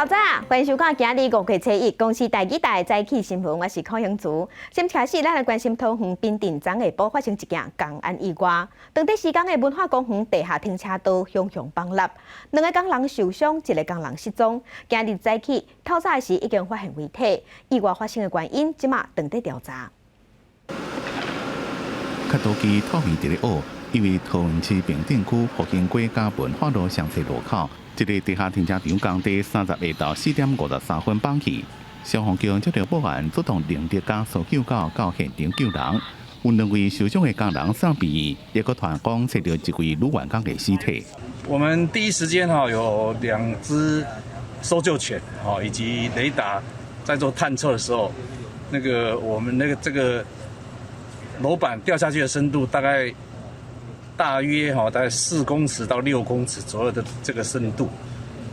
早，歡迎收看今日五月初一公視台語台早起新聞，我是柯英竹。先開始，咱來關心桃園平鎮昨下晡發生一件工安意外，當地時間的文化公園地下停車道向向崩塌，兩个工人受傷，一个工人失蹤。今日早起透早時已經發現遺體，意外發生的原因這馬正佇調查。較多機透明佇咧烏，因為桃園市平鎮區復興街佮文化路相切路口，這个地下停車場工地30下晝4點53分崩去，消防局接到報案，出動人力佮搜救狗到現場救人。有兩位受傷的工人送醫院，抑閣傳講揣著一位女員工的屍體。我們第一時間哈有兩隻搜救犬，以及雷達在做探測的時候，那個我們那個這個樓板掉下去的深度大概大約哈大概4公尺到6公尺左右的這個深度。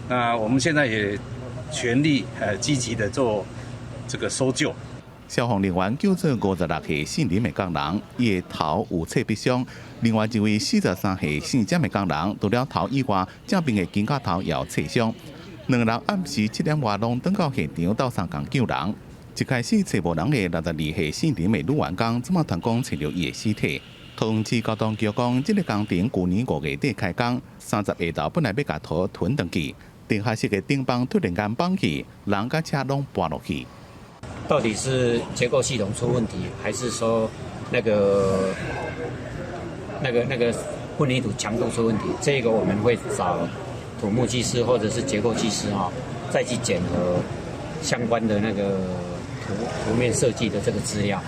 那我們現在也全力積極的做這個搜救。消防人員救出56歲姓林的工人，伊的頭有切割傷。另外一位43歲姓蔣的工人，除了頭以外，正邊的肩胛頭也有切傷。兩个人暗時7點外攏轉到現場鬥相共救人。一開始揣無人的62歲姓林的女員工，這馬傳講揣著伊的屍體。桃園市交通局講，這个工程舊年5月底開工，30下晝本來欲共土吞轉去，地下室的頂枋突然間崩去，人佮車攏跋落去。到底是結構系統出問題，還是說那個混凝土強度出問題？這個我們會找土木技師或者是結構技師哈，再去檢核相關的那個圖面設計的這個資料。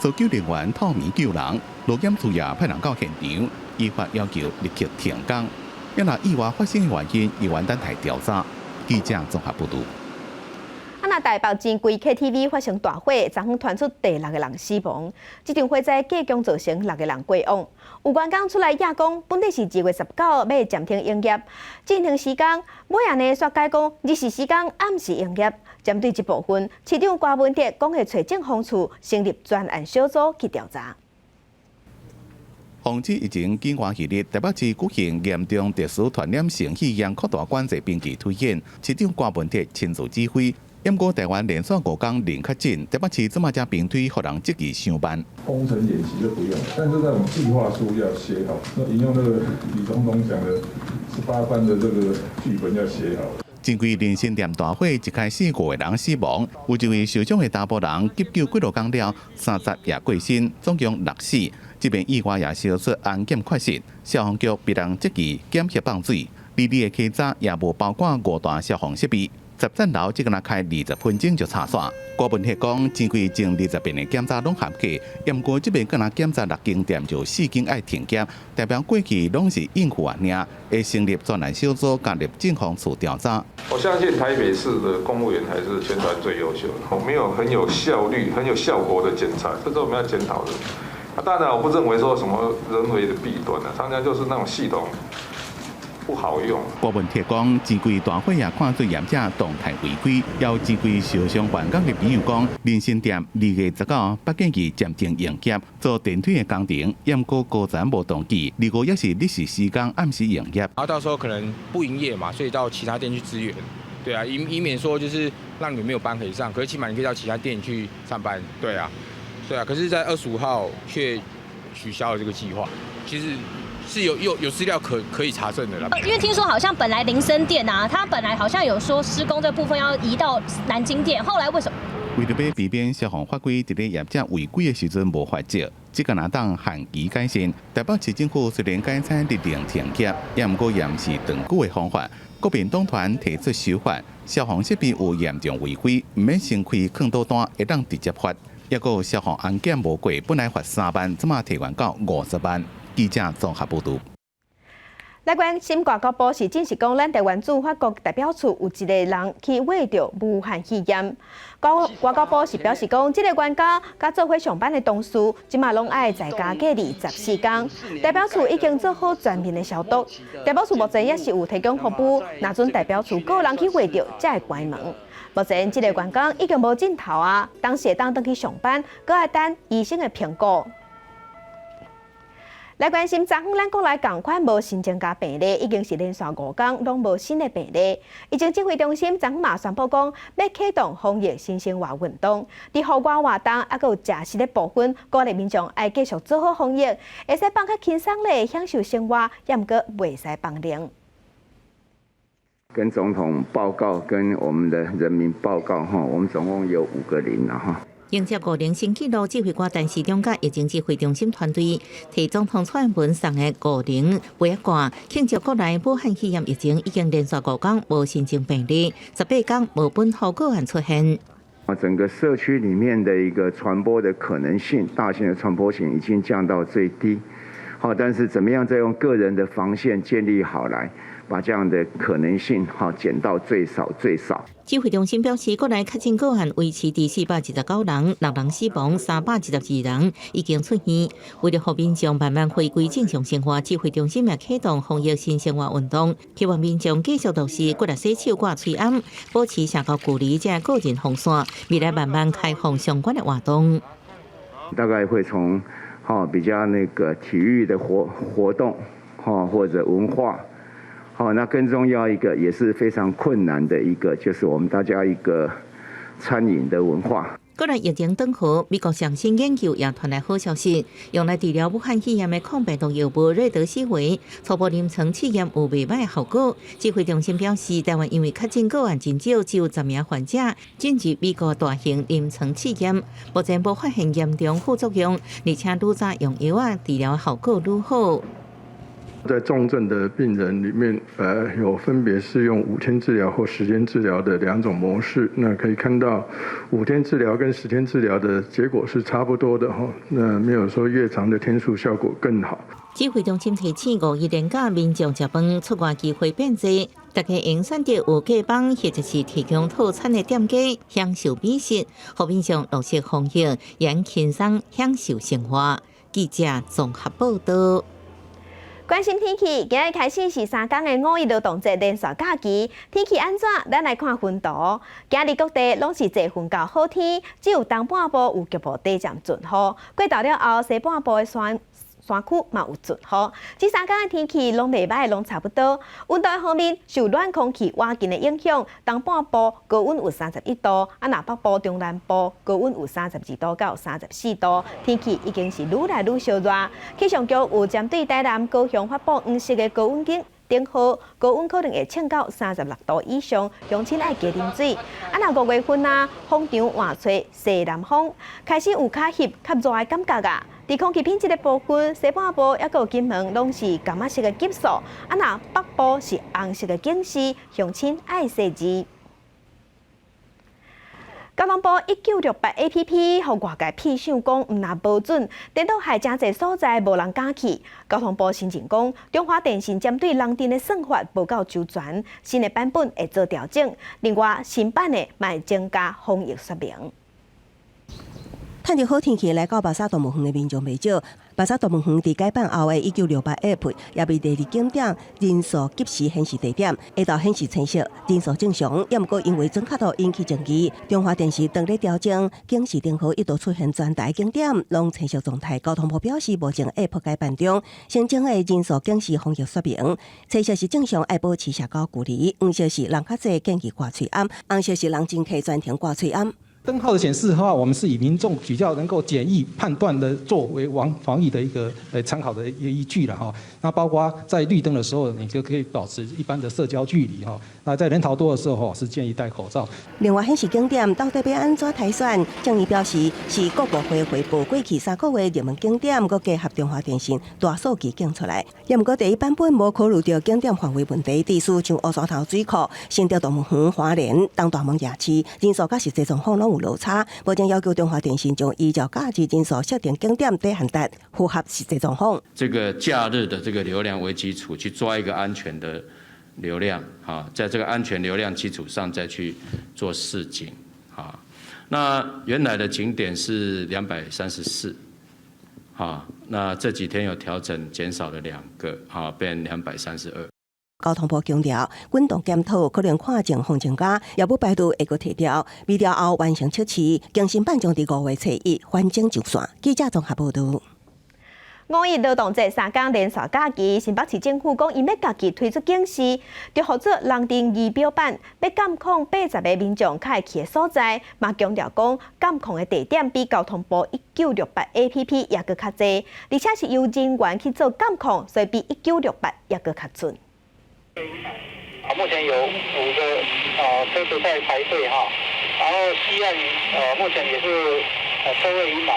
搜救人員透暝救人，路檢署也派人到現場，依法要求立刻停工。抑若意外發生的原因，猶原等待調查。記者綜合報導。啊！若台北錢櫃 KTV 發生大火，昨昏傳出第六個人死亡。這場火災計共造成六個人過往。有員工出來掖講，本來是2月19欲暫停營業，進行時間尾仔呢，煞改講24時暗時營業。針對這部分，市長郭文哲講會揣政風處成立專案小組去調查。防止疫情境外移入，台北市舉行嚴重特殊傳染性肺炎擴大管制兵器推演，市長郭文哲親自指揮。毋過台灣連續五工零確診，台北市這馬才平推，予人質疑傷慢。封城演習就不用，但是在我們計劃書要寫好。那引用那個李總統講的18番的這個劇本要寫好。錢櫃林森店大火一開始五個人死亡，有一位受傷的查埔人急救幾落工了，30也過身，總共六死。這邊意外也燒出安檢缺失，消防局被人質疑檢核放水，二日的稽查也無包括五大消防設備。十層樓只敢若開20分鐘就拆煞。郭文哲講，錢櫃前20遍的檢查攏合格，毋過這遍敢若檢查六間店就四間愛停業，代表過去攏是應付爾，會成立專案小組加入政風處調查。我相信台北市的公務員還是全台最優秀的，我沒有很有效率、很有效果的檢查，這是我們要檢討的。啊，當然我不認為說什麼人為的弊端啊，常常就是那種系統不好用。郭文鐵講，錢櫃大火也看做業者動態違規，有錢櫃受傷員工的朋友講，林森店2月19不建議暫停營業，做電梯的工程，毋過高層無動機，二五也是24時間暗時營業。然後到時候可能不營業嘛，所以到其他店去支援。對啊，以免說就是讓你們沒有班可以上，可是起碼你可以到其他店去上班。對啊，對啊，可是，在25號卻取消了這個計劃，其實是有資料可以查證的啦。因為聽說好像本來林森店啊，他本來好像有說施工這部分要移到南京店，後來為什麼？為著欲避免消防法規佇咧業者違規的時陣無罰則，這个若當限期改善。台北市政府雖然改採勒令停業，也毋過也毋是長久的方法。國民黨團提出修法，消防設備有嚴重違規，毋免先開勸導單，會當直接罰。抑閣消防安檢無過，本來罰3萬，這馬提懸到50萬。記者綜合報導。來關心外交部是證實講，咱台灣駐法國代表處有一个人去穢著武漢肺炎。外交部是表示講，這个員工佮做伙上班的同事，這馬攏愛在家隔離14工。代表處已經做好全面的消毒。代表處目前也是有提供服務，若準代表處閣有人去穢著，才會關門。目前這个員工已經無症頭啊，當時會當轉去上班，閣愛等醫生的評估。來關心昨昏咱國內仝款無新增加病例，已經是連續五工攏無新的病例。疫情指揮中心昨昏嘛宣布講，欲啟動防疫新生活運動，佇戶外活動猶閣有食食的部分，鼓勵民眾愛繼續做好防疫，會使放較輕鬆咧享受生活，也毋過袂使放零。跟總統報告，跟我們的人民報告，哈，我們總共有五個零啦，哈。迎接五零新紀錄，指揮官陳時中佮疫情指揮中心團隊提總統蔡英文送的五零杯仔罐，慶祝國內武漢肺炎疫情已經連續五工無新增病例，18工無本土個案出現。啊，整個社區裡面的一個傳播的可能性，大型的傳播性已經降到最低。好，但是怎麼樣再用個人的防線建立好來，把這樣的可能性哈減到最少最少。指揮中心表示，國內確診個案維持佇429人，六人死亡，312人已經出院。為了予民眾慢慢回歸正常生活，指揮中心也啟動防疫新生活運動，希望民眾繼續落實骨力洗手、掛喙罨，保持社交距離，這個人防線，未來慢慢開放相關的活動。大概會從哈比較那個體育的活動，哈或者文化。好，那更重要一個也是非常困難的一個，就是我們大家一個餐飲的文化。國內疫情轉好，美國上新研究也傳來好消息，用來治療武漢肺炎的抗病毒藥物瑞德西韋，初步臨床試驗有袂䆀效果。指揮中心表示，台灣因為確診個案真少，只有10名患者進入美國大型臨床試驗，目前無發現嚴重副作用，而且愈早用藥仔治療效果愈好。在重症的病人裡面，有分別是用5天治療或十天治療的兩種模式。那可以看到，五天治療跟十天治療的結果是差不多的哈。那沒有說越長的天數效果更好。指揮中心提醒，五一連假民眾食飯出外機會變濟，大家會選擇有隔板或者是提供套餐的店家享受美食，予民眾落實防疫，用輕鬆享受生活。記者綜合報道。關心天氣，今日開始是三工的五一勞動節連續假期，天氣按怎？咱來看雲圖。今日各地攏是濟雲到好天，只有東半部有局部短暫陣雨。過晝了後，西半部的山區嘛有陣雨。這三工的天氣攏袂䆀，攏差不多。溫度方面，受暖空氣倚近的影響，東半部高溫有31度，啊，若北部、中南部高溫有32度到34度，天氣已經是愈來愈燒熱。氣象局有針對台南、高雄發布黃色的高溫警燈號，高溫可能會衝到36度以上，鄉親愛加啉水。啊，若五月份啊，風場換吹西南風，開始有較翕較熱的感覺啊。佇空氣品質的部分，西半部猶閣有金門攏是柑仔色的級數，啊，若北部是紅色的警示，鄉親愛細緻。交通部1968 APP，予外界批想講毋但無準，顛倒害誠濟所在無人敢去。交通部承認講，中華電信針對人陣的算法無夠周全，新的版本會做調整。另外，新版的嘛會增加防疫說明。趁著好天氣來到白沙動物園的民眾袂少。白沙動物園佇改版後的1968 App 也為第二景點人數及時顯示地點，下晝顯示青色，人數正常。也毋過因為準確度引起爭議，中華電信當咧調整警示燈號一度出現全台景點攏青色狀態。交通部表示，目前 App 改版中，新增的人數警示防疫說明，青色是正常愛保持社交距離，黃色是人較濟建議掛喙罨，紅色是人真濟全程掛喙罨。燈號的顯示的話，我們是以民眾比較能夠簡易判斷的作為防疫的一個參考的一個依據了哈。那包括在綠燈的時候，你就可以保持一般的社交距離哈。那在人潮多的時候，是建議戴口罩。另外顯示景點到底欲按怎篩選？鄭毅表示是國部會匯報過去3個月熱門景點，閣結合中華電信大數據檢出來。也毋過第一版本無考慮著景點範圍問題，致使像烏山頭水庫、新竹動物園、花蓮、東大門夜市人數佮實際狀況攏有落差。目前要求中華電信將依照假日人數設定景點底限值，符合實際狀況。這個假日的這個流量為基礎，去抓一個安全的流量，哈，在這個安全流量基礎上再去做示警，哈。那原來的景點是234，哈，那這幾天有調整，減少了兩個，哈，變232。交通部強調，滾動檢討可能看情況增加，也不排除會閣提調。微調後完成測試，更新版將佇5月初一完整上線。記者綜合報導。五一勞動節3工連續假期，新北市政府講，𪜶欲家己推出警示，就號做人陣儀表板，欲監控80個民眾較會去的所在，嘛強調講監控的地點比交通部1968 APP 猶閣較濟，而且是由人員去做監控，所以比1968猶閣較準。啊，目前有5個車子在排隊哈，然後西岸目前也是車位已滿。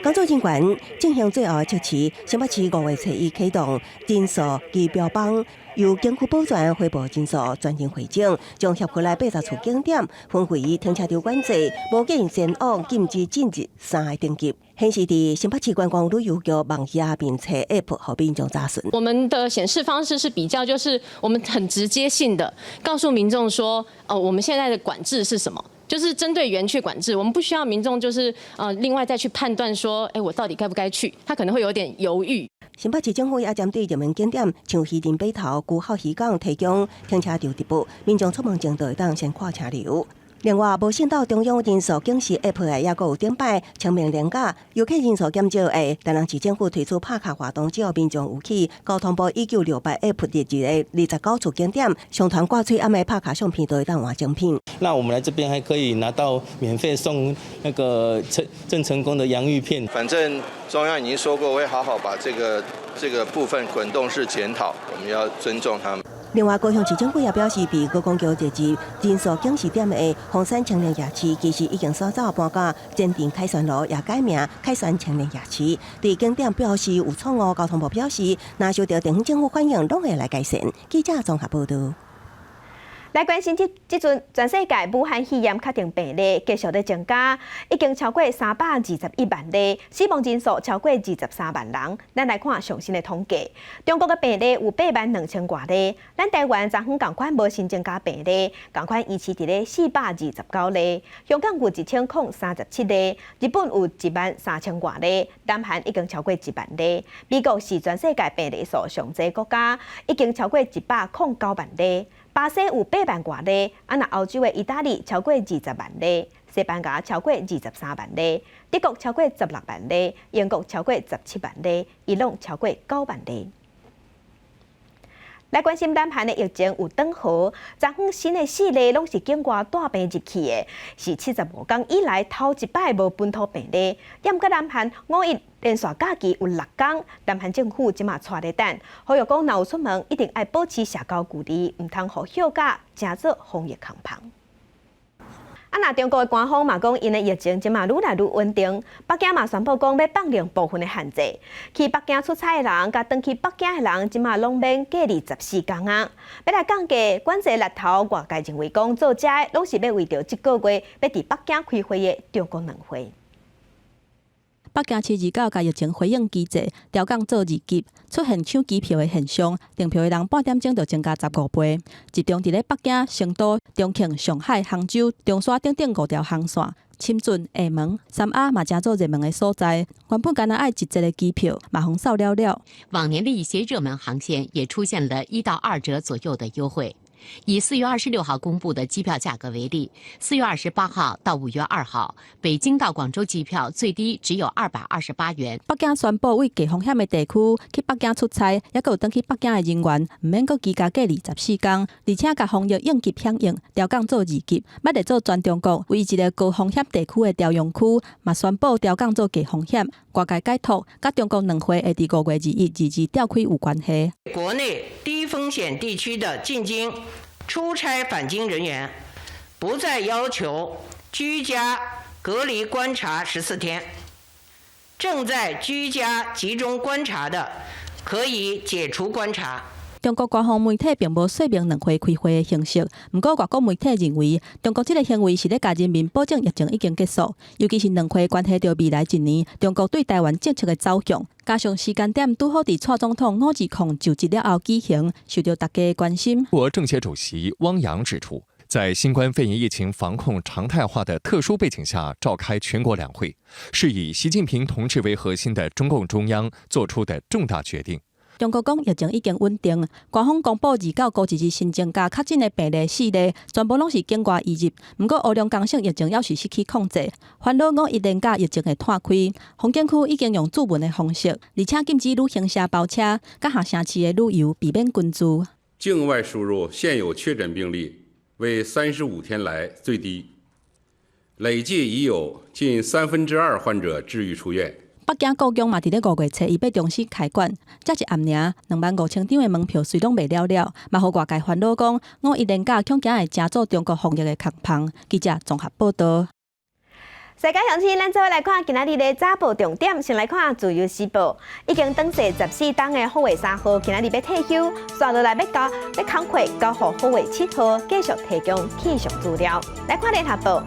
工作人員進行最後的測試，新北市5月初1啟動人數儀表板，由景區保全匯報人數專人匯總，將轄區內80處景點分為停車場管制、無建前往禁止進入三个等級，顯示佇新北市觀光旅遊局網頁面冊 App 予民眾查詢。我們的顯示方式是比較，就是我們很直接性的告訴民眾說，哦，我們現在的管制是什麼？就是針對園區管制，我們不需要民眾就是另外再去判斷說，哎，我到底該不該去？他可能會有點猶豫。新北市政府也針對熱門景點，像魚鱗碼頭、龜吼漁港提供停車場直播，民眾出門前就會當先看車流。另外，無信到中央人數警示 App 的，猶閣有頂擺清明連假，遊客人數減少的，台南市政府推出拍卡活動，只要民眾有去交通部1968 App 列入的29處景點，上傳掛喙罨的拍卡相片，都會當換獎品。那我們來這邊還可以拿到免費送那個鄭成功的洋芋片。反正中央已經說過會好好把這個部分滾動式檢討，我們要尊重他們。另外，高雄市政府也表示，被觀光局列入人數警示點的鳳山青年夜市，其實已經早早搬到前鎮凱旋路，也改名凱旋青年夜市。對景點表示有錯誤，交通部表示，若收到地方政府反映，攏會來改善。記者綜合報道。來關心這陣全世界武漢肺炎確定病例繼續咧增加，已經超過321萬例，死亡人數超過23萬人。咱來看上新的統計，中國的病例有8萬2千外例，咱台灣昨昏仝款無新增加病例，仝款維持佇咧429例。香港有1037例，日本有1萬3千外例，南韓已經超過1萬例。美國是全世界病例數上濟國家，已經超過109萬例。巴西有8萬外例，啊，若歐洲的意大利超過20萬例，西班牙超過23萬例，德國超過16萬例，英國超過17萬例，伊朗超過9萬例。來關心南韓的疫情有轉好，昨昏新的四例攏是境外帶病入去的，是75工以來頭一擺無本土病例。毋過南韓五一連續假期有6工，南韓政府這馬𤆬咧等，呼籲講若有出門一定愛保持社交距離，毋通予休假成做防疫空縫。啊，若中國的官方嘛講，𪜶的疫情這馬愈來愈穩定。北京嘛宣布講，欲放寬部分的限制。去北京出差的人，佮轉去北京的人，這馬攏免隔離14工啊。欲來降低管制力頭，外界認為講做這个攏是欲為著這個月欲佇北京開會的中國兩會。北京市29共疫情回應機制調降做2級，出現搶機票的現象，訂票的人半點鐘就增加15倍。集中佇咧北京、成都、重慶、上海、杭州、中山等等五條航線，深圳、廈門、三亞嘛成做熱門的所在。原本干焦愛一折的機票，嘛予掃了了。往年的一些熱門航線也出現了1到2折左右的優惠。以4月26號公布的機票價格為例，4月28號到5月2號，北京到廣州機票最低只有228元。北京宣布，對低風險的地區去北京出差，猶閣有轉去北京的人員，毋免閣居家隔離14工，而且共防疫應急響應調降做2級，欲列做全中國唯一一个高風險地區的朝陽區，嘛宣布調降做低風險。外界解讀，佮中國兩會會佇5月21、22召開有關係。國內低風險地區的進京出差返京人員，不再要求居家隔離觀察14天。正在居家集中觀察的，可以解除觀察。中國官方媒體並無說明兩會開會的形式，毋過外國媒體認為，中國這个行為是咧共人民保證疫情已經結束，尤其是兩會關係著未來一年中國對台灣政策的走向，加上時間點拄好佇蔡總統520就職了後舉行，受著大家的關心。國政協主席汪洋指出，在新冠肺炎疫情防控常態化的特殊背景下召開全國兩會，是以習近平同志為核心的中共中央做出的重大決定。中國講疫情已經穩定，官方公布2991日新增加確診的病例四例，全部攏是境外移入。毋過烏龍江省疫情猶是失去控制，煩惱五一連假疫情會湠開。風景區已經用注文的方式，而且禁止旅行社包車，佮下城市的旅遊避免群聚。境外輸入現有確診病例為35天來最低，累計已有近2/3患者治癒出院。北京故宮嘛，佇咧5月初一欲重新開館，才一暗爾，25,000張的門票隨攏賣了了，嘛予外界煩惱講，五一連假恐驚會成做中國防疫的空縫。記者綜合報導。世界鄉親，咱做伙來看今仔日的早報重點。先來看《自由時報》，已經當勢14冬的福衛三號，今仔日欲退休，紲落來欲交欲工課交予福衛七號，繼續提供氣象資料。來看《聯合報》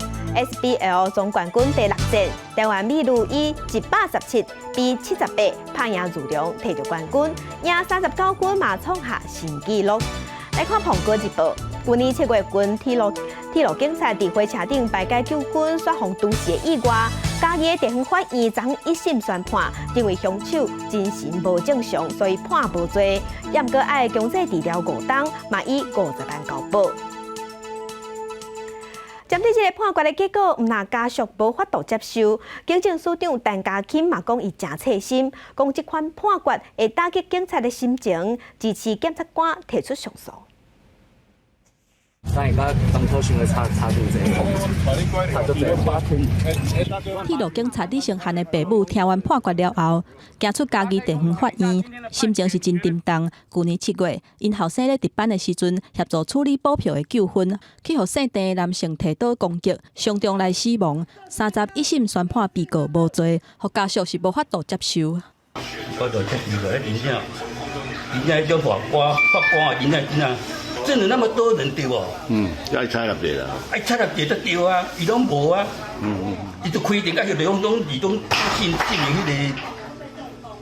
，SBL 總冠軍第六戰，台灣美女以117比78拍贏裕隆，提著冠軍，贏39分嘛創下新紀錄。來看《蘋果日報》，舊年7月份，鐵路警察佇火車頂排解糾紛，煞予毒死的意外，嘉義地方法院昨一審宣判，認為兇手精神無正常，所以判無罪，猶閣愛強制治療5冬，嘛以50萬交保。針對這個判決的結果，毋但家屬無法度接受，警政署長陳家欽嘛講伊誠切心，講這款判決會打擊警察的心情，支持檢察官提出上訴。咱而家當初想的差差真濟，差足濟。鐵路警察李成漢的爸母聽完判決了後，行出嘉義地方法院，心情是真沉重。舊年7月，𪜶後生咧值班的時陣，協助處理補票的糾紛，去予姓鄭的男性提刀攻擊，傷重來死亡。31審宣判被告無罪，予家屬是無法度接受。我就接受了，真正，真正彼種法官，法官啊，真正真正。真的那麼多人對無？嗯，愛採納者啦。愛採納者就對啊，伊攏無啊。伊就開庭甲彼個攏攏是攏信信任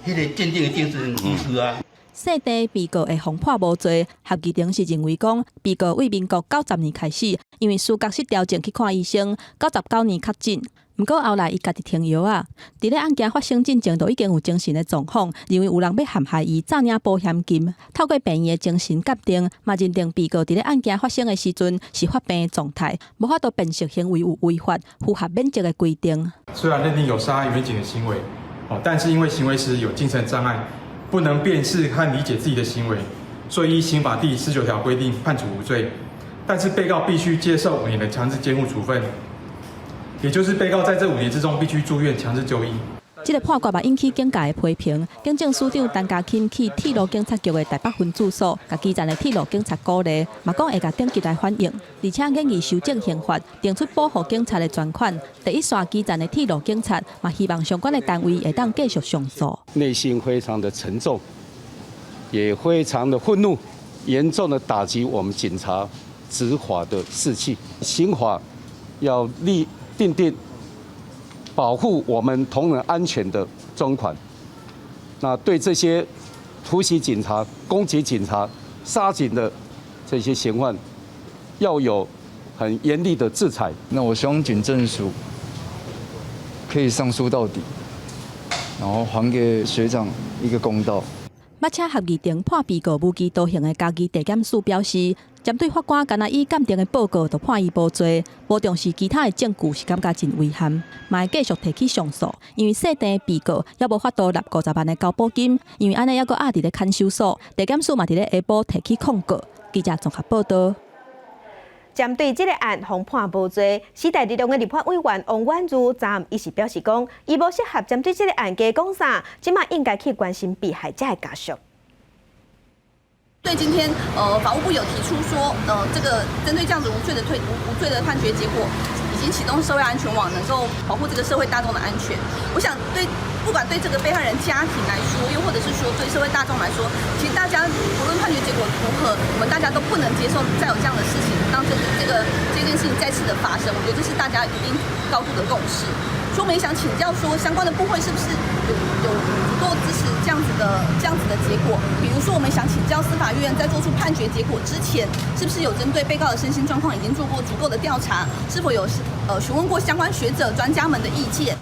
彼個鑑定的精神醫師啊。姓鄭被告會予判無罪，合議庭是認為講，被告對民國90年開始，因為思覺失調症去看醫生，99年確診。毋過後來伊家己停藥仔，佇咧案件發生進前，就已經有精神的狀況，認為有人欲陷害伊，詐領保險金。透過病院的精神鑑定，嘛認定被告佇咧案件發生的時陣是發病的狀態，無法度辨識行為有違法，符合免責的規定。雖然認定有殺害員警的行為，但是因為行為時有精神障礙，不能辨識和理解自己的行為，所以依刑法第19條規定判處無罪。但是被告必須接受5年的強制監護處分。也就是被告在這5年之中必須住院強制就醫。這個判決嘛引起警界的批評。警政署長陳家欽去鐵路警察局的台北分駐所，共基層的鐵路警察鼓勵，嘛講會共等級來反映，而且建議修正刑法，定出保護警察的專款。第一線基層的鐵路警察嘛希望相關的單位會當繼續上訴。內心非常的沉重，也非常的憤怒，嚴重的打擊我們警察執法的士氣。刑法要立。訂定保護我們同仁安全的專款，那對這些突襲警察、攻擊警察、殺警的這些嫌犯，要有很嚴厲的制裁。那我希望警政署可以上訴到底，然後還給學長一個公道。目車合議庭判被告無期徒刑的嘉義地檢署表示，針對法官敢若以鑑定的報告就判伊無罪，無重視其他的證據，是感覺真遺憾，嘛會繼續提起上訴。因為姓鄭被告猶無法度納50萬的交保金，因為按呢猶閣押佇咧看守所，地檢署嘛佇咧下晡提起控告。記者綜合報導。針對這個案，予判無罪，時代力量的立法委員王婉諭昨暗伊是表示講，伊無適合針對這個案加講啥，這馬應該去關心被害者的家屬。對今天，法務部有提出說，這個針對這樣子無罪的推無無罪的判決結果，已經啟動社會安全網，能夠保護這個社會大眾的安全。我想對，不管對這個被害人家庭來說，又或者是說對社會大眾來說，其實大家無論判決結果如何，我們大家都不能接受再有這樣的事情，當這件事情再次的發生，我覺得這是大家一定高度的共識。所以我們也想請教說，相關的部會是不是有足夠支持這樣子的結果？比如說，我們想請教司法院在做出判決結果之前，是不是有針對被告的身心狀況已經做過足夠的調查？是否有詢問過相關學者專家們的意見？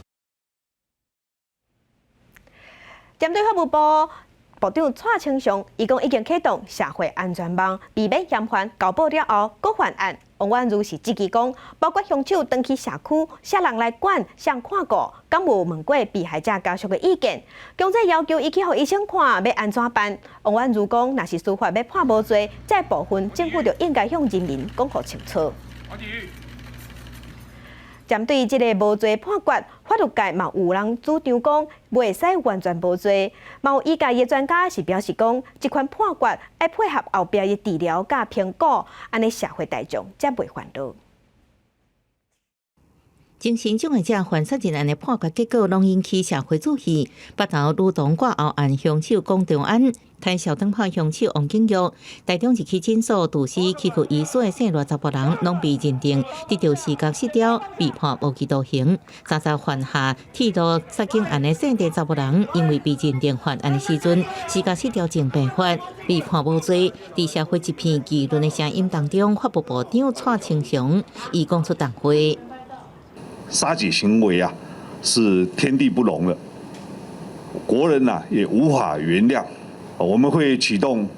針對法務部部長蔡清祥，伊講已經啟動社會安全網，避免嫌犯交保了後閣犯案。王婉如是質疑講，包括兇手轉去社區，啥人來管，誰看顧，敢有問過被害者家屬的意見？強制要求伊去予醫生看，欲按怎辦？王婉如講，若是司法欲判無罪，這部分政府就應該向人民講予清楚。針對這个無罪判決，法律界嘛有人主張講，袂使完全無罪。嘛有醫界的專家是表示講，這款判決愛配合後壁的治療佮評估，按呢社會大眾才袂煩惱。精神障礙者犯殺人案的判決結果，攏引起社會注意。北投女童割喉案兇手龔長安，台小燈泡兇手王景玉，台中一起診所毒死齒科醫師的姓賴查埔人，攏被認定得著思覺失調，被判無期徒刑。查查犯下鐵路殺警案的姓鄭查埔人，因為被認定犯案的時陣思覺失調症病發，被判無罪。佇社會一片議論的聲音當中，法務部長蔡清祥伊講出重話。殺己行為啊，是天地不容的，國人呐也無法原諒。我們會啟動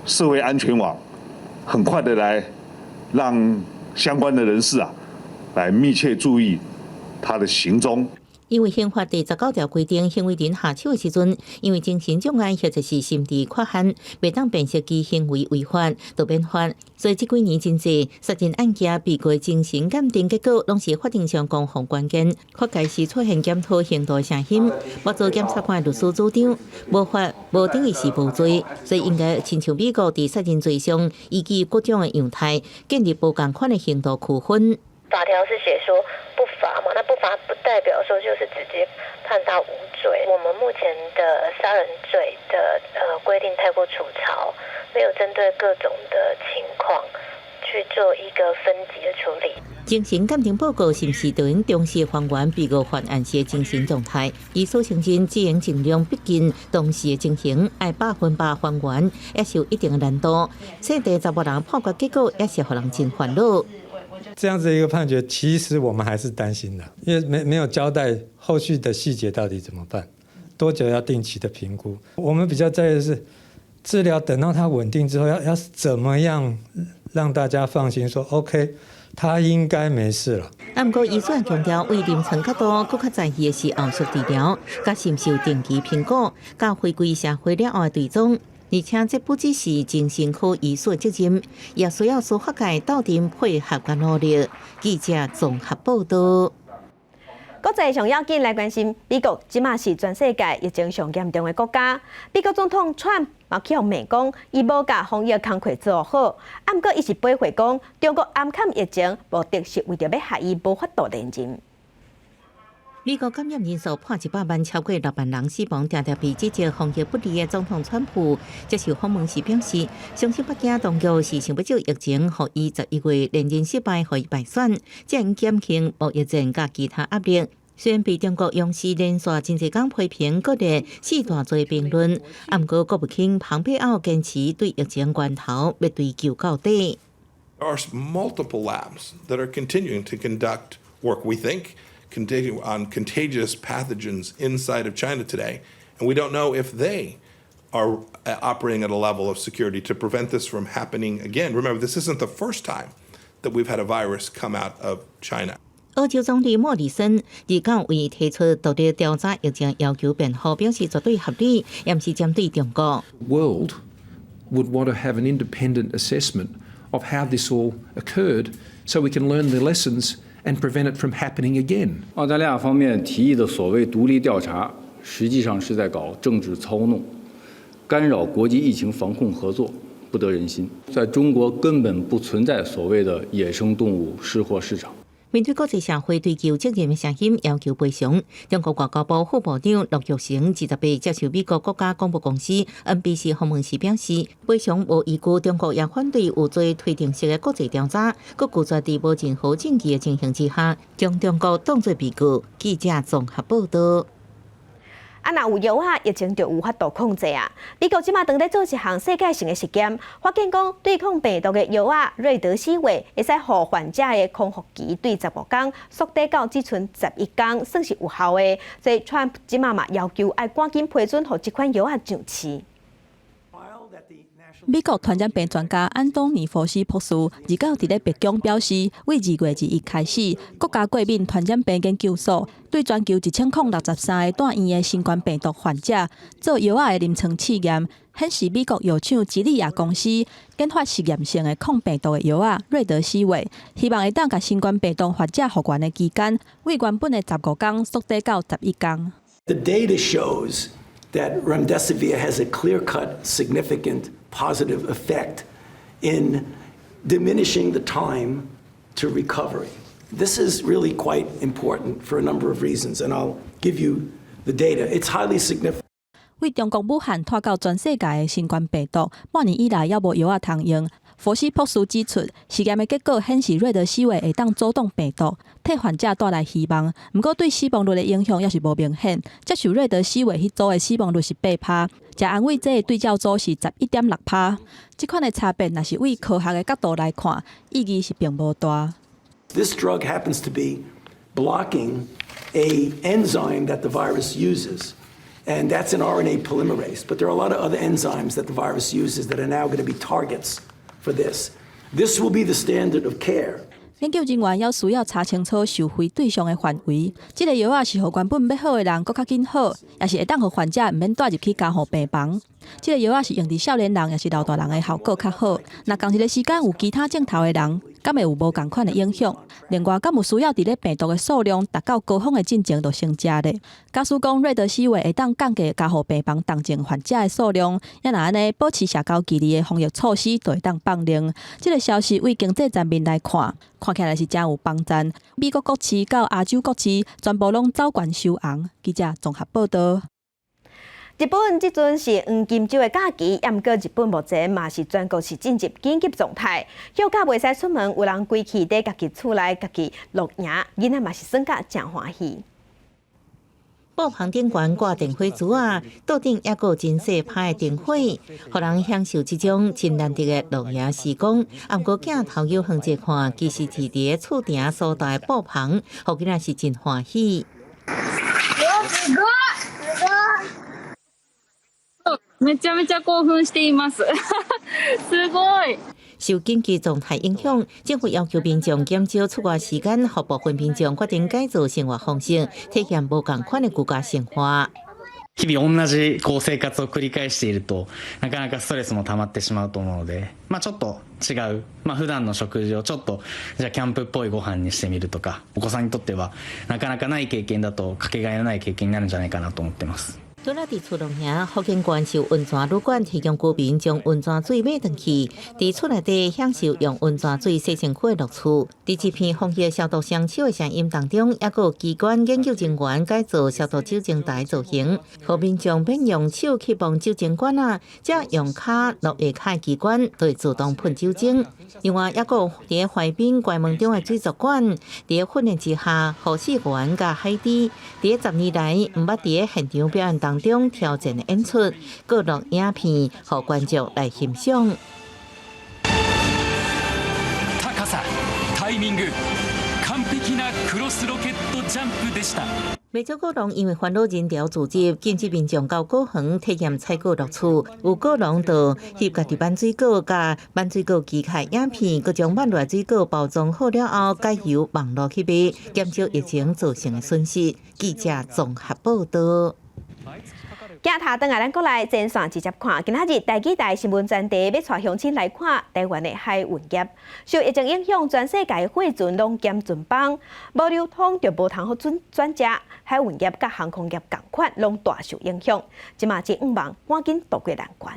社會安全網，很快的來讓相關的人士啊，來密切注意他的行蹤。因為刑法第十九條規定，行為人下手的時陣，因為精神障礙或者是心智缺陷，袂當辨識其行為違法，就免罰。所以這幾年真濟殺人案件被告精神鑑定結果，攏是法庭上攻防關鍵。法界是出現檢討刑度的聲音，無做檢察官律師主張，無罰無等於是無罪，所以應該親像美國佇殺人罪上，依據各種的樣態，建立無仝款的刑度區分。法條是寫說不罰嘛，那不罰不代表說就是直接判到無罪。我們目前的殺人罪的規定太過粗糙，沒有針對各種的情況去做一個分級的處理。精神鑑定報告是毋是就應重視還原被告犯案時的精神狀態？醫師承認，只能盡量逼近當時的情形，愛100%還原，也是有一定的難度。這第十五人判決結果也是予人真煩惱。這樣子一個判決，其實我們還是擔心的，因為沒有交代後續的細節到底怎麼辦，多久要定期的評估。我們比較在意的是治療，等到他穩定之後，要怎麼樣讓大家放心說 OK，他應該沒事了。啊，毋過醫生強調，為臨床角度，閣較在意的是後續治療，佮是毋是有定期評估，佮回歸社會了後的追蹤。而且這不只是精神科醫師的責任，也需要司法界鬥陣配合佮努力。記者綜合報道。國際上要緊來關心，美國這馬是全世界疫情上嚴重的國家。美國總統川普嘛去予罵講，伊無共防疫工課做好，啊，毋過伊是駁回講，中國暗崁疫情，目的是為著欲害伊無法度連任。美國感染人數破100萬，超過6萬人死亡，定定被指責防疫不力的總統川普接受訪問時表示，相信北京當局是想欲藉疫情，予伊11月連任失敗，予伊敗選，才會減輕貿易戰佮其他壓力。雖然被中國央視連續真濟工批評，閣咧四大罪評論，啊，毋過國務卿蓬佩奧堅持對疫情源頭欲追究到底。 There are multiple labs that are continuing to conduct work, we think, on contagious pathogens inside of China today, and we don't know if they are operating at a level of security to prevent this from happening again. Remember, this isn't the first time that we've had a virus come out of China. 澳洲總理莫里森日九為提出獨立調查疫情要求辯護，表示絕對合理，也毋是針對中國。 World would want to have an independent assessment of how this all occurred, so we can learn the lessons and prevent it from happening again. 澳大利亞方面提議的所謂獨立調查，實際上是在搞政治操弄，干擾國際疫情防控合作，不得人心。在中國根本不存在所謂的野生動物濕貨市場。面對國際社會追究責任的聲音，要求賠償，中國外交部副部長駱玉成28接受美國國家廣播公司 NBC 訪問時表示，賠償無依據，中國也反對有罪推定式的國際調查，閣拒絕佇無任何證據的情形之下，將中國當作被告。記者綜合報道。啊，若有藥啊，疫情就有法度控制啊。美國這馬正佇做一項世界性的實驗，發現講對抗病毒的藥仔瑞德西韋，會使予患者的康復期對15天縮短到只賰11天，算是有效的。所以，川普這馬嘛要求愛趕緊批准予這款藥仔上市。美國傳染病專家安東尼·佛西博士29佇咧白宮表示，對2月21開始，國家過敏傳染病研究所對全球1063個住院的新冠病毒患者做藥仔的臨床試驗，顯示美國藥廠吉利亞公司研發實驗性的抗病毒的藥仔瑞德西韋，希望會當共新冠病毒患者復原的期間，對原本的15天縮短到11天。 The data shows that remdesivir has a clear-cut, significant positive effect in diminishing the time to recovery. This is really quite important for a number of reasons, and I'll give you the data. It's highly significant. 對中國武漢拖到全世界的新冠病毒，半年以來猶無藥仔通用。佛西博士指出，實驗的結果顯示瑞德西韋會當阻擋病毒，替患者帶來希望。毋過對死亡率的影響猶是無明顯。接受瑞德西韋彼組的死亡率是8%，食安慰劑的對照組是11.6%。這款的差別，若是對科學的角度來看，意義是並無大。 This drug happens to be blocking a enzyme that the virus uses, and that's an RNA polymerase. But there are a lot of other enzymes that the virus uses that are now going to be targets for this. This will be the standard of care. 研究人員猶需要查清楚受惠對象的範圍。這個藥仔是予原本欲好的人閣較緊好，抑是會當予患者毋免帶入去加護病房。這個藥仔是用佇少年人，抑是老大人的效果較好？若仝一个時間有其他症頭的人，敢會有無仝款的影響？另外，敢有需要佇咧病毒的數量達到高峰的進前就先食咧？假使講瑞德西韋會當降低加護病房重症患者的數量，也若按呢保持社交距離的防疫措施，就會當放寬。這个消息對經濟層面來看，看起來是誠有幫助。美國股市到亞洲股市全部攏走懸收紅。記者綜合報導。日本這陣是黃金週的假期，毋過日本目前嘛是全國是進入緊急狀態，休假袂使出門，有人規氣佇家己厝內家己露營，囡仔嘛是耍甲誠歡喜。布棚頂懸掛電火柱仔，桌頂猶閣有真細拍的燈火，予人享受這種真難得的露營時光。毋過鏡頭有遠一看，其實佇佇厝埕所在的布棚，予囡仔是真歡喜。めちゃめちゃ興奮しています。すごい。受緊急狀態影響，政府要求民眾減少出外時間，予部分民眾決定改造生活方式，體驗無仝款的居家生活。日々同じこう生活を繰り返していると、なかなかストレスも溜まってしまうと思うので、まあちょっと違う、まあ普段の食事をちょっとじゃあキャンプっぽいご飯にしてみるとか、お子さんにとってはなかなかない経験だとかけがえのない経験になるんじゃないかなと思ってます。除了佇厝露營，福建縣受溫泉旅館提供居民將溫泉水買轉去，佇厝內底享受用溫泉水洗身軀的樂趣。佇這片防疫消毒雙手的聲音當中，猶閣有機關研究人員改造消毒酒精台造型，予民眾免用手去碰酒精罐仔，只用跤落下跤的機關就會自動噴酒精。另外，猶閣有佇淮濱關門中的水族館，佇訓練之下，予飼員佮海豬佇10年來毋捌佇現場表演當中挑戰的演出，閣錄影片，予觀眾來欣賞。高さ、タイミング、完璧なクロスロケットジャンプでした。袂少果農因為煩惱人潮聚集，禁止民眾到果園體驗採果樂趣。有果農就翕家己挽水果，佮挽水果機械影片，閣將挽落來水果包裝好了後，改由網路去賣，減少疫情造成的損失。記者綜合報導。鏡頭轉來，咱閣來前線直接看。今仔日台語台新聞專題欲帶鄉親來看台灣的海運業。受疫情影響，全世界貨船攏減船班，無流通就無通好轉轉食。海運業佮航空業仝款攏大受影響。這馬真向望趕緊渡過難關。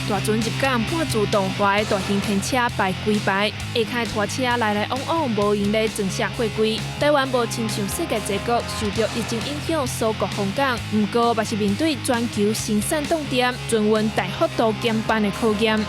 大船入港半自動化的大型天車排規排，下跤拖車來來往往，無閒咧裝卸貨櫃。台灣無親像世界濟國受著疫情影響鎖國封港，毋過嘛是面對全球生產凍電、船運大幅度減班的考驗。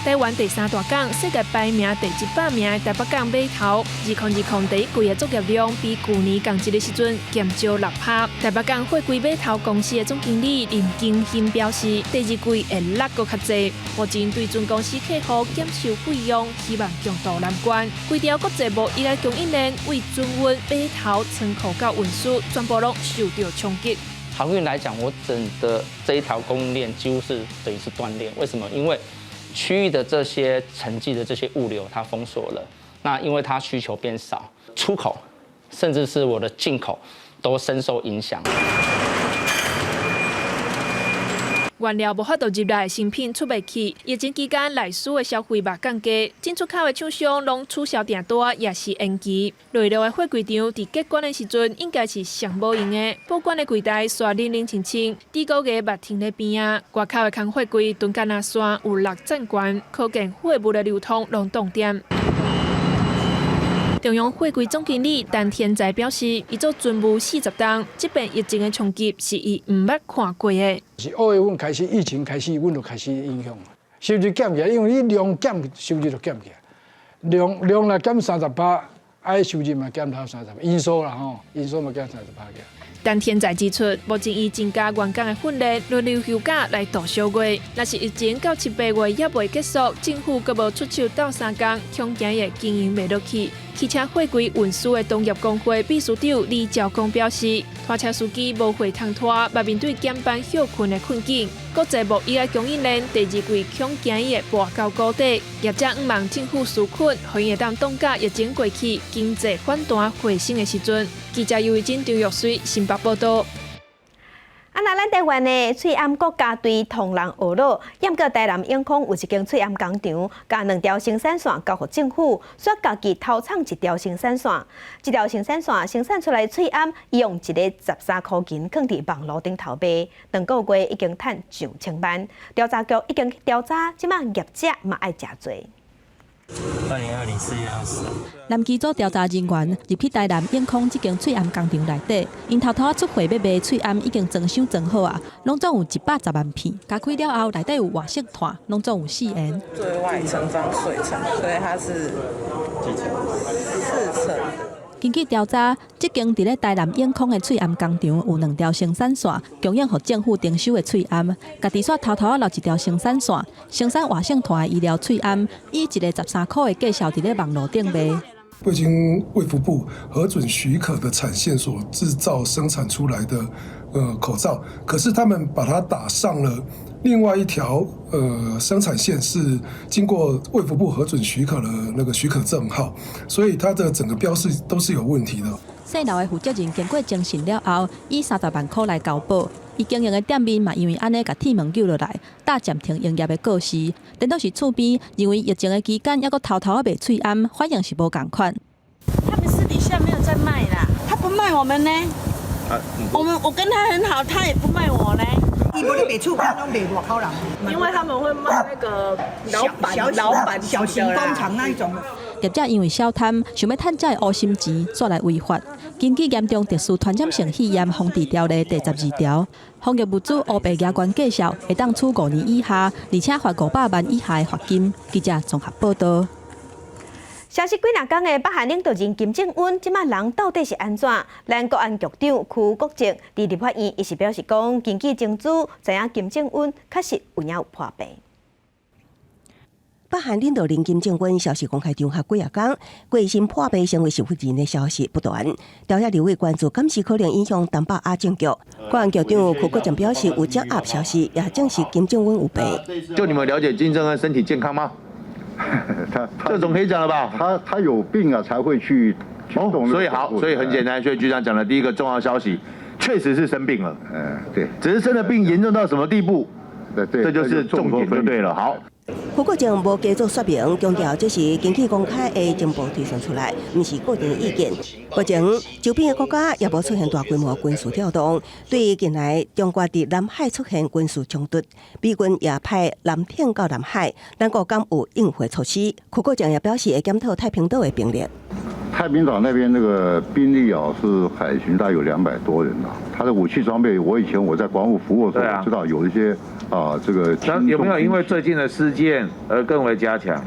台灣第三大港，世界排名第100名的台北港碼頭，2020第一季的作業量比舊年仝這个時陣減少6%。台北港貨櫃碼頭公司的總經理林金興表示，第二季會落閣較濟。目前對船公司客戶減收費用，希望共渡難關。規條國際貿易的供應鏈為船運、碼頭、倉庫到運輸，全部攏受著衝擊。航運來講，我整個這一條供應鏈幾乎是等於是斷裂。為什麼？因為區域的這些城際的這些物流它封鎖了，那因為它需求變少，出口甚至是我的進口都深受影響。原料無法度入來，成品出袂去。疫情期間，內需的消費嘛降低，進出口的廠商攏取消訂單，也是延期。內陸的貨櫃場佇結關的時陣，應該是上無閒的。保管的櫃台煞冷冷清清，豬高月嘛停咧邊仔。外口的空貨櫃囤甲若山有六層懸，可見貨物的流通攏凍點。中央貨櫃總經理陳天才表示，伊做船務40冬，這遍疫情的衝擊是伊毋捌看過的。是2月份開始，疫情開始，阮就開始影響，收入減起來，因為你量減，收入就減起來。量若減30%，愛收入嘛減到三十，營收啦吼，營收嘛減30%起來。陳天才指出，目前伊增加員工的訓練，輪流休假來度小月。若是疫情到七八月猶未結束，政府閣無出手鬥相共，恐驚會經營袂落去。汽車貨櫃運輸的同業公會秘書長李兆光表示，拖車司機無貨通拖，嘛面對減班歇睏的困境。國際貿易的供應鏈第二季恐驚會跋到谷底，業者向望政府紓困，予𪜶會當擋甲疫情過去，經濟反彈回升的時陣。記者尤慧珍、張玉水新北報道。啊，那咱台灣的喙罨國家隊同人學老，毋過台南永康有一間喙罨工廠，共兩條生產線交予政府，煞家己偷創一條生產線。這條生產線生產出來喙罨，用一个13箍銀囥佇網路頂頭賣，兩個月已經趁上千萬。調查局已經去調查，這馬業者嘛愛食罪。 2020年4月20。南機組調查人員入去台南永康這間喙罨工廠內底，𪜶偷偷出貨欲賣喙罨已經裝箱裝好啊，攏總有110萬片。加開了後，內底有活性炭，攏總有四層。最外層裝水層，所以它是幾層？四層。根據調查，這間佇咧台南永康的喙罨工廠有兩條生產線，供應予政府徵收的喙罨。家己煞偷偷仔留一條生產線，生產活性炭的醫療喙罨，以一个13箍的價數佇咧網路頂賣。未經衛福部核准許可的產線所製造生產出來的口罩，可是他們把它打上了另外一條生產線，是經過衛福部核准許可的那個許可證號，所以它的整個標示都是有問題的。姓劉的負責人經過偵訊了後，以30萬箍來交保。伊經營的店面嘛，因為按呢共鐵門揪落來，打暫停營業的告示。顛倒是厝邊認為疫情的期間，猶閣偷偷仔賣喙罨，反應是無仝款。他們私底下沒有在賣啦，他不賣我們呢。我跟他很好，他也不賣我呢。伊無咧賣厝邊，攏賣外口人。因為他們會賣那個老闆老闆小型工廠那一種。業者因為小貪，想欲趁這个烏心錢，煞來違法。根據嚴重特殊傳染性肺炎防治條例第12條，防疫物資烏白額關介紹，會當處5年以下，而且罰500萬以下的罰金。記者綜合報道。消失幾若工的北韓領導人金正恩，這馬人到底是按怎？咱國安局長區國正佇立法院，伊是表示講，根據情資，知影金正恩確實有影有破病。北韓領導人金正恩消失公開場合幾若工，過身破病成為受害人的消息不斷。朝野立委關注，敢是可能影響東北亞政局。國安局長區國正表示，有掌握消息，也證實金正恩有病。就你們了解金正恩身體健康嗎？他這總可以講了吧？他有病啊，才會去哦，所以好，所以很簡單，所以局長講的第一個重要消息，確實是生病了。嗯，對，只是生的病嚴重到什麼地步？對對，這就是重點就對了。好。區國正無加做說明，強調這是根據公開的情報推算出來，毋是個人意見。目前周邊的國家也無出現大規模軍事調動。對於近來中國佇南海出現軍事衝突，美軍也派艦艇到南海，咱國敢有應付措施？區國正也表示會檢討太平島的兵力。太平島那邊那個兵力啊，是海巡，大概有200多人啊。他的武器裝備，我以前我在國防部服務的時候，我知道有一些。啊，這個那有沒有因為最近的事件而更為加強？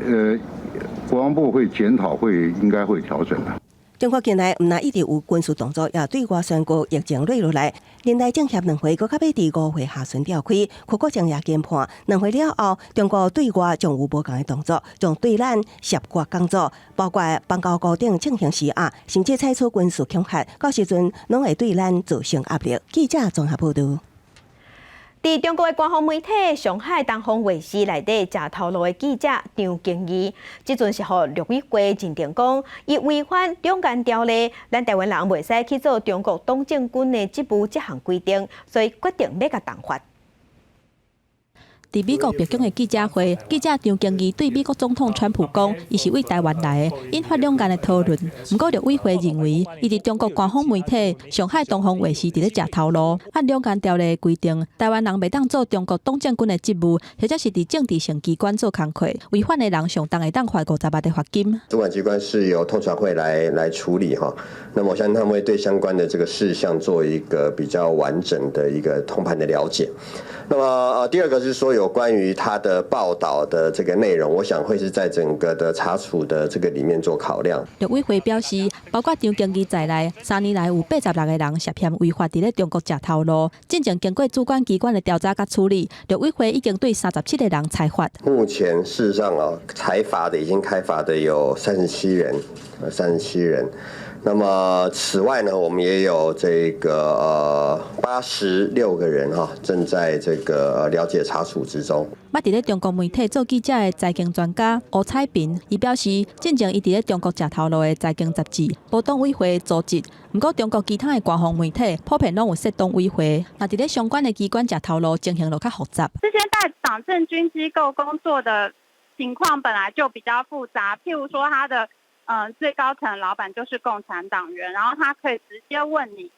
國防部會檢討，會應該會調整的。中國近來毋但一直有軍事動作，也對外宣告疫情落落來。連帶政協兩會閣較欲佇5月下旬召開，柯國正也研判，兩會了後，中國對外將有無仝的動作，將對咱挾國工作，包括邦交國等進行施壓，甚至採取軍事恐嚇，到時陣攏會對咱造成壓力。記者綜合報導。佇中國的官方媒體上海東方衛視內底食頭路的記者張經義，這陣是予陸委會認定講，伊違反兩岸條例，咱台灣人袂使去做中國黨政軍的職務這項規定，所以決定欲共重罰。佇美國白宮的記者會，記者張經義對美國總統川普講，伊是為台灣來的，引發兩岸的討論。毋過陸委會認為，伊佇中國官方媒體上海東方衛視佇咧食頭路，按兩岸條例的規定，台灣人袂當做中國黨政軍的職務，或者是佇政治性機關做工課，違反的人上重會當罰50萬的罰金。主管機關是由統傳會來處理哈，那麼我相信他們會對相關的這個事項做一個比較完整的一個通盤的了解。那麼第二個是說有關於他的報道的這個內容，我想會是在整個的查處的這個裡面做考量。陸委會表示，包括張經義在內，3年來有86個人涉嫌違法佇咧中國食頭路。進前經過主管機關的調查佮處理，陸委會已經對37個人裁罰。目前事實上啊，裁罰的已經開罰的有三十七人，三十七人。那麼此外呢，我們也有這個86個人哈，正在這個了解查處之中。捌佇咧中國媒體做記者的財經專家吳彩萍，伊表示，進前伊佇咧中國食頭路的財經雜誌，無黨委會組織，毋過中國其他的官方媒體普遍攏有設黨委會。若佇咧相關的機關食頭路，情形就較複雜。這些在黨政軍機構工作的情況本來就比較複雜，譬如說他的最高層老闆就是共產黨員，然後他可以直接問你，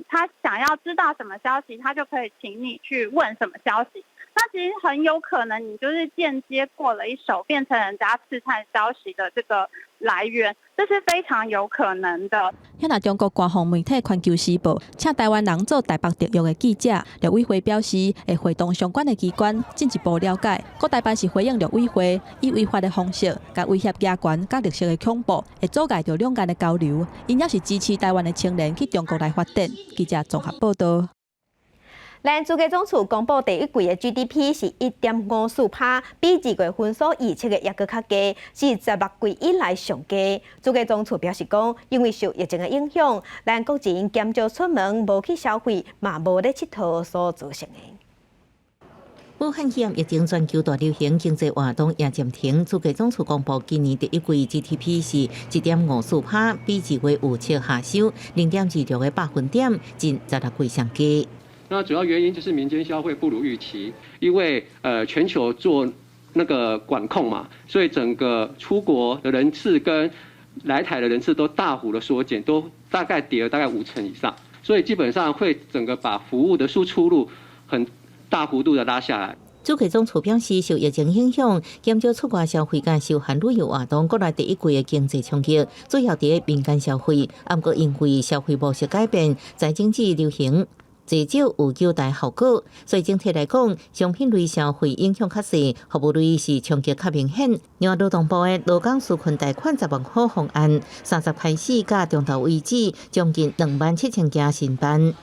他想要知道什麼消息，他就可以請你去問什麼消息。那其實很有可能你就是間接過了一手，變成人家刺探消息的這個來源，這是非常有可能的。遐若中國官方媒體《環球時報》請台灣人做台北特約的記者，陸委會表示會會同相關的機關進一步了解。國台辦是回應陸委會，以違法的方式，共威脅加權佮綠色的恐怖，會阻礙著兩岸的交流。𪜶也是支持台灣的青年去中國來發展。記者綜合報導。咱主計總處公布第一季的 GDP 是1.54趴，比2月份所預測的猶閣較低，是16季以來上低。主計總處表示講，因為受疫情的影響，咱國人減少出門，無去消費，嘛無咧𨑨迌所造成的。武漢肺炎疫情全球大流行，經濟活動也暫停。主計總處公布，今年第一季 GDP 是1.54趴，比2月預測下修0.26個百分點，近16季上低。那主要原因就是民間消費不如預期，因為全球做那個管控嘛，所以整個出國的人次跟來台的人次都大幅的縮減，都大概跌了大概5成以上，所以基本上會整個把服務的輸出入很大幅度的拉下來。主計總處表示，受疫情影響，減少出外消費佮休閒旅遊活動，國內第一季的經濟衝擊主要佇民間消費，毋過因為消費模式改變，在經濟流行濟少有繳台效果，所以整體來講，商品類消費影響較細，服務類是衝擊較明顯。另外，勞動部的勞工紓困貸款10萬塊方案，30開始到中晝為止，將近27,000件申辦。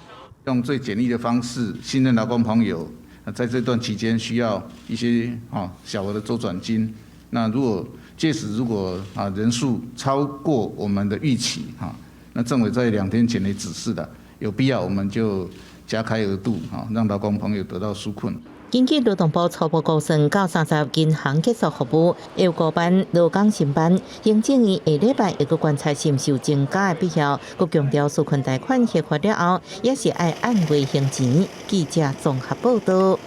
用最簡易的方式，信任勞工朋友，在這段期間需要一些小額的週轉金。那如果屆時如果人數超過我們的預期哈，那政委在2天前也指示的，有必要我們就加開額度，哈，讓勞工朋友得到紓困。根據勞動部初步估算，到30銀行結束服務，有5萬勞工申辦。行政院下禮拜會閣觀察是毋是有增加的必要，閣強調紓困貸款核發了後，也是愛按月還錢。記者綜合報導。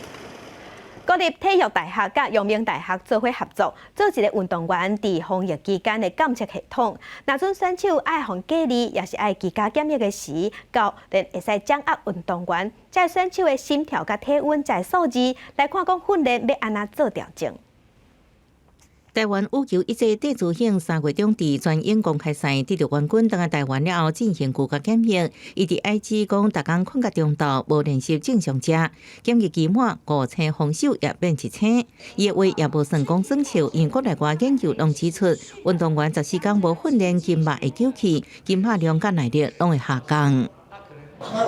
國立體育大學佮陽明大學做伙合作，做一个運動員佇防疫期間的監測系統。若準選手愛予隔離，抑是愛居家檢疫的時，到便會使掌握運動員這个選手的心跳佮體溫這个數字，來看講訓練欲按怎做調整。台灣羽球一姐戴資穎3月中佇全英公開賽得著冠軍，轉來台灣了後進行居家檢疫。伊佇 IG 講，逐工睏到中晝，無練習正常食。檢疫期滿，5星防守也變1星。伊的話也無算講耍笑，因為國內外研究攏指出，運動員14工無訓練，筋肉會揪起，筋肉量佮耐力攏會下降。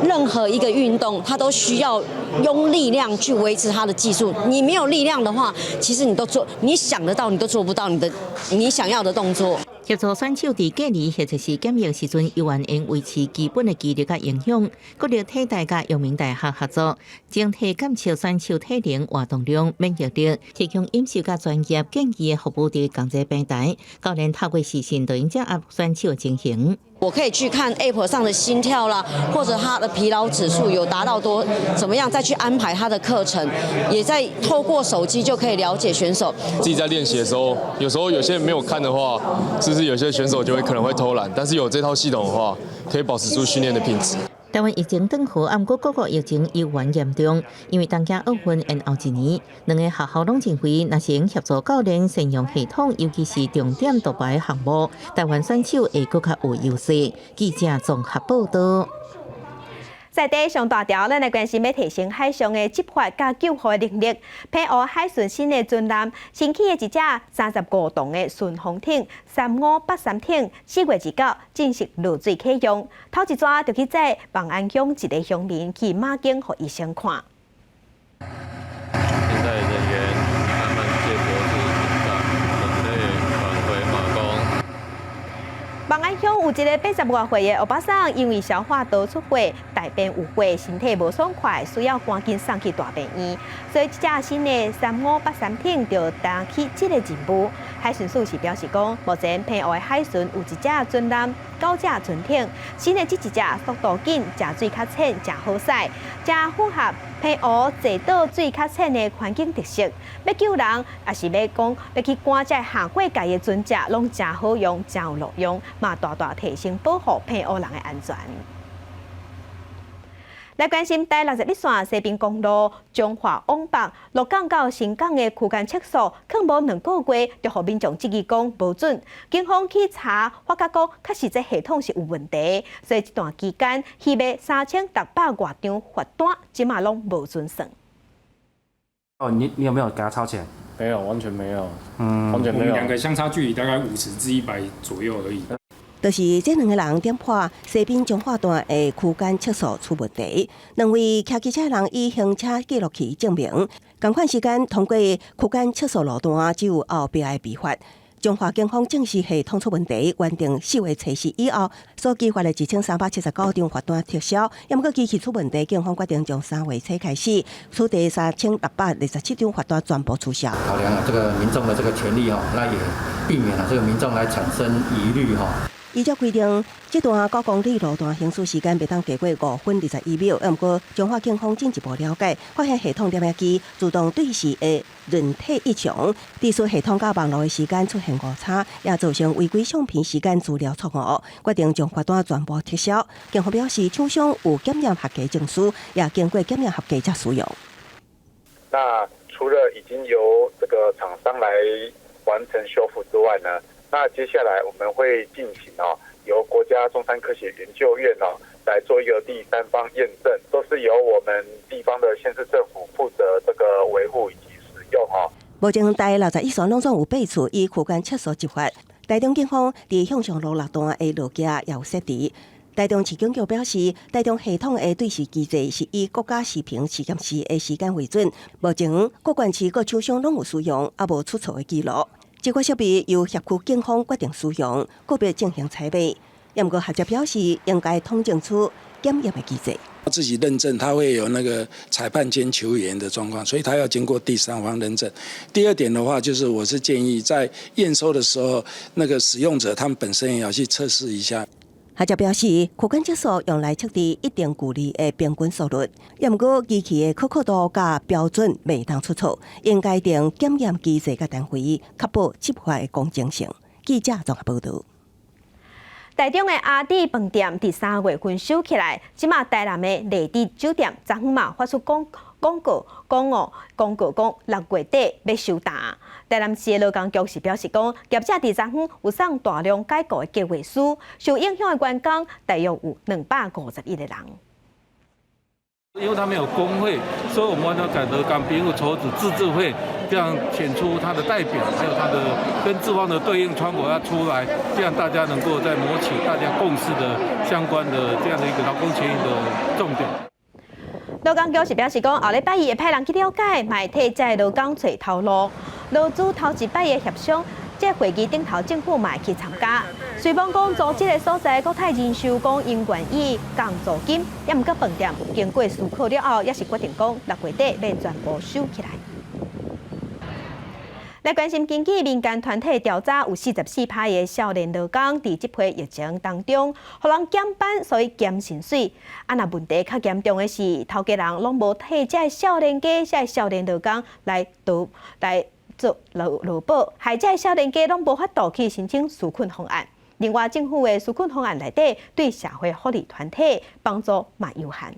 任何一個運動，它都需要用力量去維持它的技術。你沒有力量的話，其實你都做，你想得到，你都做不到你的你想要的動作。協助選手佇隔離或者是檢疫時陣，猶原會維持基本的肌力佮營養。國立體大佮陽明大學合作，整體監測選手體能、活動量、免疫力，提供飲食佮專業建議的服務佇仝一个平台。教練透過視訊，就能掌握選手的情形。我可以去看 App 上的心跳啦，或者他的疲勞指數有達到多，怎麼樣再去安排他的課程，也在透過手機就可以了解選手。自己在練習的時候，有時候有些人沒有看的話，是不是有些選手就會可能會偷懶？但是有這套系統的話，可以保持住訓練的品質。台灣疫情轉好，毋過各國疫情猶原嚴重，因為東京奧運延後一年，兩个學校攏認為，若是會協助教練善用系統，尤其是重點獨白項目，台灣選手會閣較有優勢。記者綜合報導。在地上大條，咱來關心欲提升海上的執法佮救護的能力。澎湖海巡新的船艦新起的一隻35噸的順風艇3583艇，4月29正式落水啟用。頭一逝就去載望安鄉一個鄉民去馬經予醫生看。現在人員慢慢接駁至船上，準備返回馬公。望安鄉有一个80外歲的歐巴桑，因為消化道出血、大便有血，身體無爽快，需要趕緊送去大病院。所以這隻新的3583艇就擔起這個任務。海巡署是表示講，目前澎湖的海巡有一隻船艦、九隻船艇，新的這一隻速度緊、食水較淺、誠好駛，誠符合澎湖濟島水較淺的環境特色。欲救人，抑是欲講欲去趕這下過界的船隻，攏誠好用、誠有路用，嘛大大提升保護澎湖人的安全。來關心台61線西濱公路彰化往北鹿港到新港的區間測速，囥無2個月就予民眾質疑講無準，警方去查，發覺講確實這系統是有問題，所以這段期間虛賣3600外張罰單，這馬攏無準算。哦，你有沒有給他超前？沒有，完全沒有。嗯，完全沒有。我們兩個相差距離大概50至100左右而已。就是這兩個人點破西濱彰化段的區間測速出問題，兩位騎機車人以行車記錄器證明，仝款時間通過區間測速路段只有後壁的被罰。彰化警方證實系統出問題，原定4月初四以後所寄發的1379張罰單撤銷，毋過機器出問題，警方決定從3月初開始，取締3627張罰單全部取消。考量了這個民眾的這個權利哦，那也避免了這個民眾來產生疑慮哈。依照規定，這段9公里路段行駛時間袂當低過5分21秒。毋過，彰化警方進一步了解，發現系統點名機自動對時的韌體異常，致使系統佮網路的時間出現誤差，也造成違規相片時間資料錯誤，決定將罰單全部撤銷。警方表示，廠商有檢驗合格證書，也經過檢驗合格才使用。那除了已經由這個廠商來完成修復之外呢？那接下來我們會進行哦，由國家中山科學研究院哦來做一個第三方驗證，都是由我們地方的縣市政府負責這個維護以及使用哦。目前台61線攏總有八處以區間測速執法，台中警方佇向上路六段的路徛也有設置。台中市警局表示，台中系統的對時機制是以國家視頻實驗室的時間為準，目前各縣市各廠商攏有使用，猶無出錯的記錄。這個設備由轄區警方決定使用，個別進行採買。毋過學者表示，應該統整出檢驗的機制。自己認證，他會有那個裁判兼球員的狀況，所以他要經過第三方認證。第二點的話，就是我是建議在驗收的時候，那個使用者他們本身也要去測試一下。學者表示，區間測速用來測定一定距離的平均速率，毋過機器的可靠度佮標準袂當出錯，應該定檢驗機制佮單位，確保執法的公正性。記者綜合報導。台中的阿弟飯店佇3月份收起來，這馬台南的麗地酒店昨昏嘛發出廣廣告講哦，公告講6月底欲收檔。台南市的勞工局是表示講，業者佇昨昏有送大量解僱的計劃書，受影響的員工大約有251個人。因為他沒有工會，所以我們要改革工編會籌組自治會，這樣選出他的代表，還有他的跟資方的對應窗口要出來，這樣大家能夠再謀取大家共識的相關的這樣的一個勞工權益的重點。勞工局是表示講，後禮拜二會派人去了解，嘛會替這個勞工揣頭路。勞資頭一擺的協商，這會議頂頭政府嘛會去參加。雖罔講組織的所在，國泰人壽講𪜶願意降租金，也毋過飯店經過思考了後，也是決定講6月底欲全部收起來。來關心根據民間團體調查，有44%的少年勞工佇這波疫情當中，予人減班，所以減薪水。啊，若問題較嚴重的是，頭家人攏無替這个少年家、這个少年勞工來投來做勞勞保，害這个少年家攏無法度去申請紓困方案。另外，政府的紓困方案內底對社會福利團體幫助嘛有限。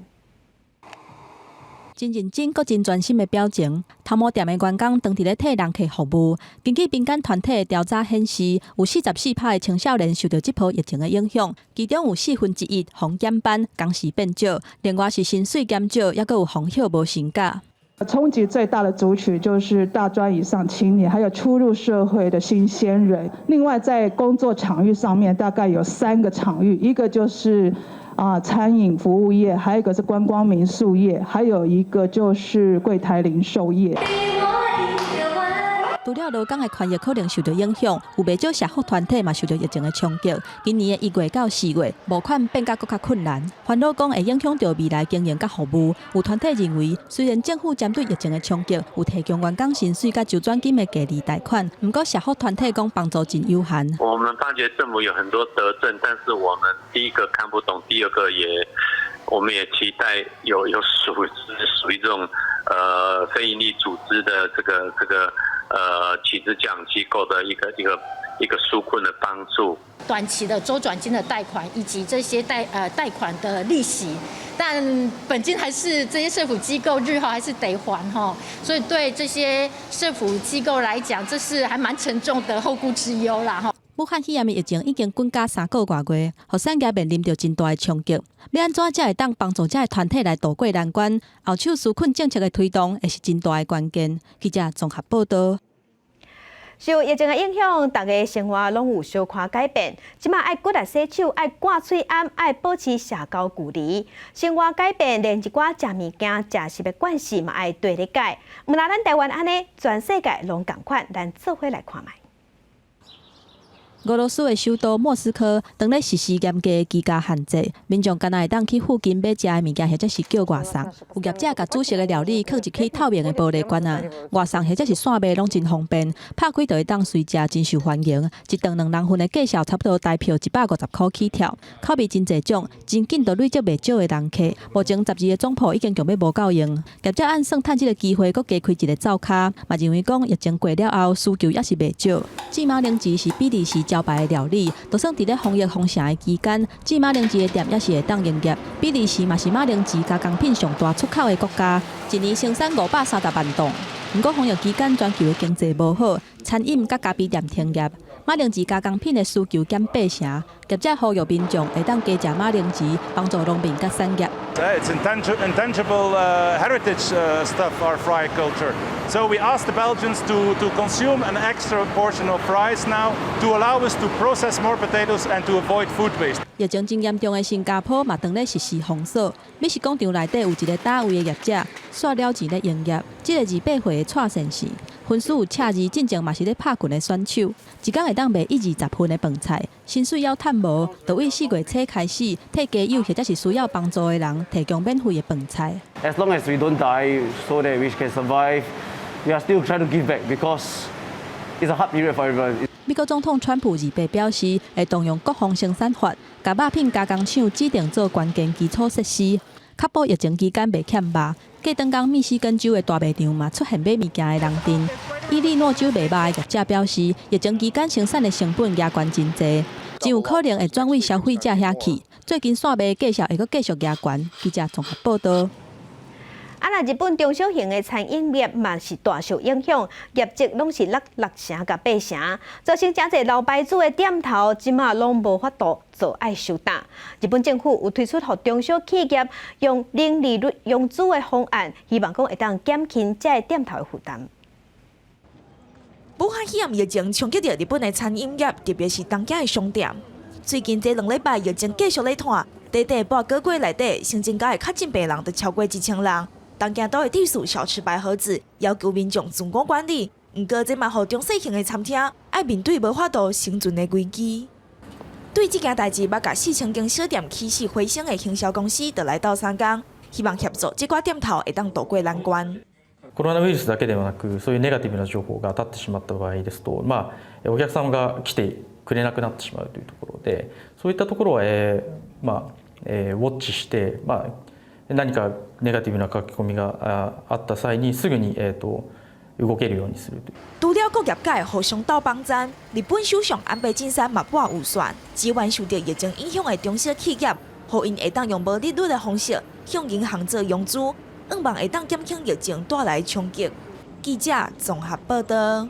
真認真、閣真專心的表情，頭毛店的員工當佇咧替人客服務。根據民間團體的調查顯示，有44%的青少年受著這波疫情的影響，其中有1/4予減班、工時變少，另外是薪水減少，抑閣有予歇無薪假。衝擊最大的族群就是大專以上青年，還有初入社會的新鮮人。另外，在工作場域上面，大概有三個場域，一個就是餐飲服務業，還有一個是觀光民宿業，還有一個就是櫃檯零售業。除了勞工的權益可能受著影響，有袂少社福團體嘛受著疫情的衝擊。今年的1月到4月，募款變甲閣較困難，煩惱講會影響著未來經營佮服務。有團體認為，雖然政府針對疫情的衝擊有提供員工薪水佮周轉金的低利貸款，毋過社福團體講幫助真有限。我們發覺政府有很多德政，但是我們第一個看不懂，第二個也，我們也期待有屬於這種非營利組織的這個集資獎機構的一個紓困的幫助。短期的周轉金的貸款以及這些貸款的利息，但本金還是這些社福機構日後還是得還哈，所以對這些社福機構來講，這是還蠻沉重的後顧之憂啦哈。武漢肺炎的疫情已經滾加3個外月，予產業面臨著真大的衝擊。欲按怎才會當幫助這个團體來渡過難關？後手紓困政策的推動，會是真大的關鍵。記者綜合報道。受疫情的影響，大家生活攏有小可改變。這馬愛骨力洗手，愛掛喙罨，愛保持社交距離。生活改變，連一寡食物件、食食的慣勢嘛愛綴咧改。毋但咱台灣按呢，全世界攏仝款，咱做伙來看覓。俄羅斯的首都莫斯科當咧實施嚴格的居家限制，民眾干焦會當去附近買食的物件，或者是叫外送。有業者共煮熟的料理囥入去透明的玻璃罐仔，外送或者是線賣攏真方便，拍開就會當隨食，真受歡迎。一頓兩人份的價數差不多台票150箍起跳，口味真濟種，真緊就累積袂少的人客。目前12个總鋪已經強欲無夠用，業者按算趁這个機會，閣加開一个灶跤，嘛認為講疫情過了後需求猶是袂少。煮馬鈴薯是比利時招牌的料理，就算佇咧防疫封城的期間，煮馬鈴薯的店猶是會當營業。比利時嘛是馬鈴薯加工品上大出口的國家，一年生產530萬噸。毋過防疫期間全球的經濟無好，餐飲佮咖啡店停業，馬鈴薯加工品的需求減八成。業者呼籲民眾會當加食馬鈴薯，幫助農民佮產業。 It's intangible heritage stuff, our fry culture. So we asked the Belgians to consume an extra portion of fries now to allow us to process more potatoes and to avoid food waste. 疫情真嚴重的新加坡嘛，當咧實施封鎖。美食廣場內底有一个打位的業者，煞了錢咧營業。這个28歲的蔡先生，分數有赤字，進前嘛是咧拍拳的選手，一工會當賣1-20份的飯菜，薪水猶趁無，就對4月初開始，替家友或者是需要幫助的人提供免費的飯菜。 As long as we don't die, so that we can survive, we are still trying to give back because it's a hard period for everyone. 美國總統川普28表示，會動用國防生產法，共肉品加工廠指定做關鍵基礎設施，確保疫情期間袂欠肉。過轉工密西根州的大賣場嘛出現買物件的人陣。伊利諾州賣肉的業者表示，疫情期間生產的成本加懸真濟，真有可能會轉為消費者遐去。最近線賣價數會閣繼續加懸。記者綜合報道。啊，若日本中小型的餐飲業嘛是大受影響，業績攏是落六成佮八成，造成誠濟老牌子的店頭這馬攏無法度做愛收擔。日本政府有推出予中小企業用零利率融資的方案，希望講會當減輕這个店頭的負擔。武漢肺炎疫情衝擊著日本的餐飲業，特別是東京的商店。最近這兩禮拜疫情繼續咧湠，短短半個月內底，新增加的確診病人就超過1000人。東京都的知事小池百合子要求民眾自我管理，毋過這嘛予中細型的餐廳愛面對無法度生存的危機。對這件代誌，欲共4000間小店起死回生的行銷公司，就來鬥相共，希望協助這寡店頭會當渡過難關。コロナウイルスだけではなく、そういうネガティブな情報が立ってしまった場合ですと、まあ、お客様が来てくれなくなってしまうというところで、そういったところは、まあウォッチして、まあ、何かネガティブな書き込みがあった際にすぐに、動けるようにする。除了各業界互相鬥幫贊，日本首相安倍晉三嘛撥預算，支援受著疫情影響的中小企業，予𪜶會當用無利率的方式向銀行做融資，向望會當減輕疫情帶來衝擊。記者綜合報道。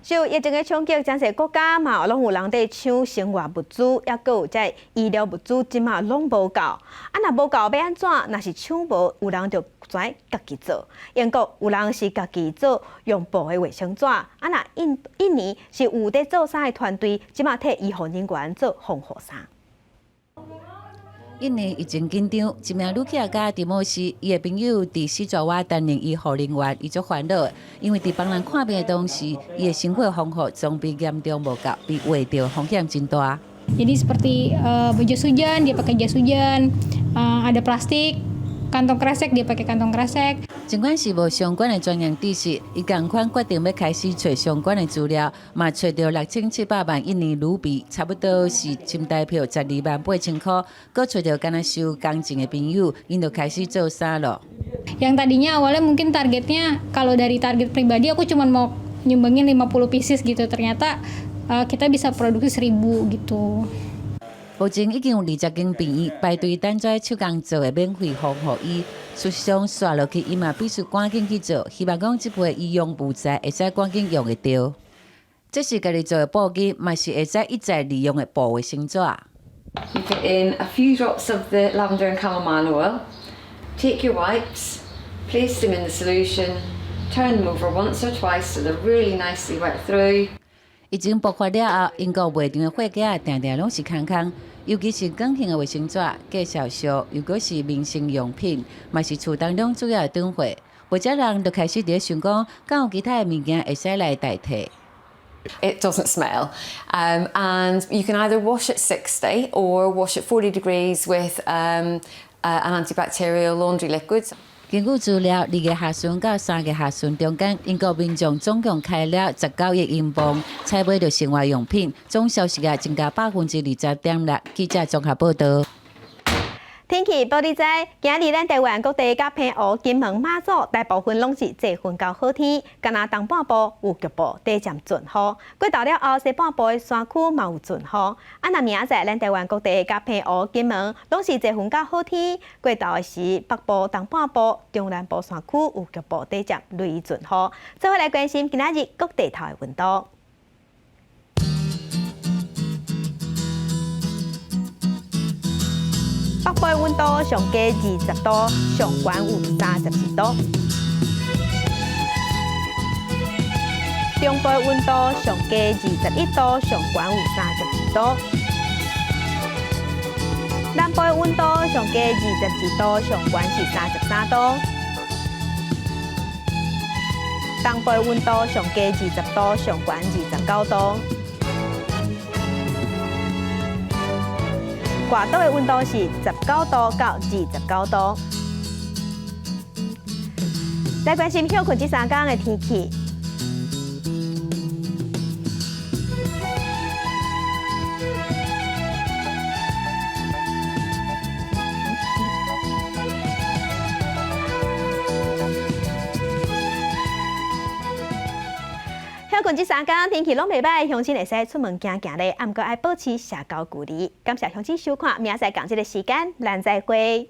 受疫情的衝擊，誠濟國家嘛，攏有人佇搶生活物資，抑閣有這醫療物資，這馬攏無夠。啊，若無夠欲按怎？若是搶無，有人就轉家己做。英國有人是家己做用布的衛生紙，啊，若印印尼是有佇做衫的團隊，這馬替醫護人員做防護衫。印尼疫情緊張，一名女企業家迪莫斯，伊的朋友佇西爪哇擔任醫護人員，伊足煩惱，因為佇幫人看病的同時，伊的身體防護裝備嚴重無夠，被秽著風險真大。 Jadi seperti jas hujan, dia pakai jas hujan, ada plastik, kantong kresek dia pakai kantong kresek。儘管是無相關的專業知識，伊仝款決定欲開始揣相關的資料，嘛揣著6700萬印尼盧比，差不多是新台幣128,000箍。閣揣著敢若收工錢的朋友，𪜶就開始做衫囉。 Yang tadinya awalnya mungkin targetnya kalau dari target pribadi aku cuma mau nyumbangin 50 pieces gitu, ternyata kita bisa produksi 1000 gitu。目前已經有20間病院排隊等這手工做的免費防護衣。事實上，紲落去伊嘛必須趕緊去做，希望講這批醫用物材會使趕緊用會著。這是家己做的布巾，嘛是會使一再利用的布衛生紙。 You put in a few drops of the lavender and chamomile oil. Take your wipes, place them in the solution, turn them over once or twice so they're really nicely wet through. 疫情爆發了後，英國賣場的貨架定定攏是空空，尤其是捲型的衛生紙，價數俗，又閣是民生用品，嘛是厝當中主要的囤貨。不少人就開始佇咧想講，敢有其他的物件會使來代替。 It doesn't smell. And you can either wash at 60 or wash at 40 degrees with an antibacterial laundry liquid. 根據資料，2月下旬到3月下旬中間，英國民眾總共開了19億英鎊，採買著生活用品，總銷售額增加20.6%。記者綜合報道。天氣報你知，今日咱台灣各地佮澎湖、金門、馬祖大部分攏是濟雲到好天，干焦東半部有局部短暫陣雨。過晝了後，西半部的山區嘛有陣雨。啊，若明仔載咱台灣各地佮澎湖、金門攏是濟雲到好天，過晝的時北部、東半部、中南部山區有局部短暫雷陣雨。做伙來關心今仔日各地頭的溫度。北部的溫度上低20度，上懸有32度。中部的溫度上低21度，上懸有32度。南部的溫度上低22度，上懸是33度。東部的溫度上低20度，上懸29度。外島的溫度是19度到29度。來關心歇睏這三工的天氣。歇睏這三工天氣攏袂䆀，鄉親會使出門行行咧，毋過愛保持社交距離。感謝鄉親收看，明仔載仝這个時間，咱再會。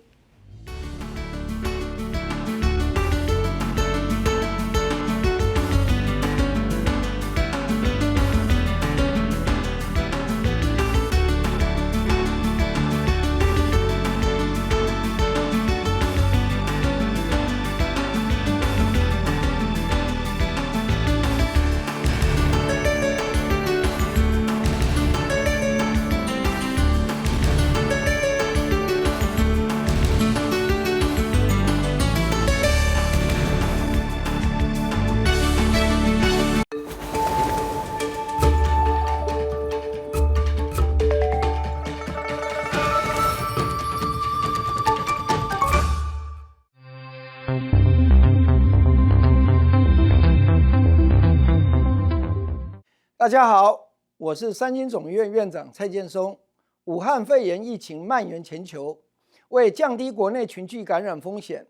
大家好，我是三軍總醫院院長蔡建松。武漢肺炎疫情蔓延全球，為降低國內群聚感染風險，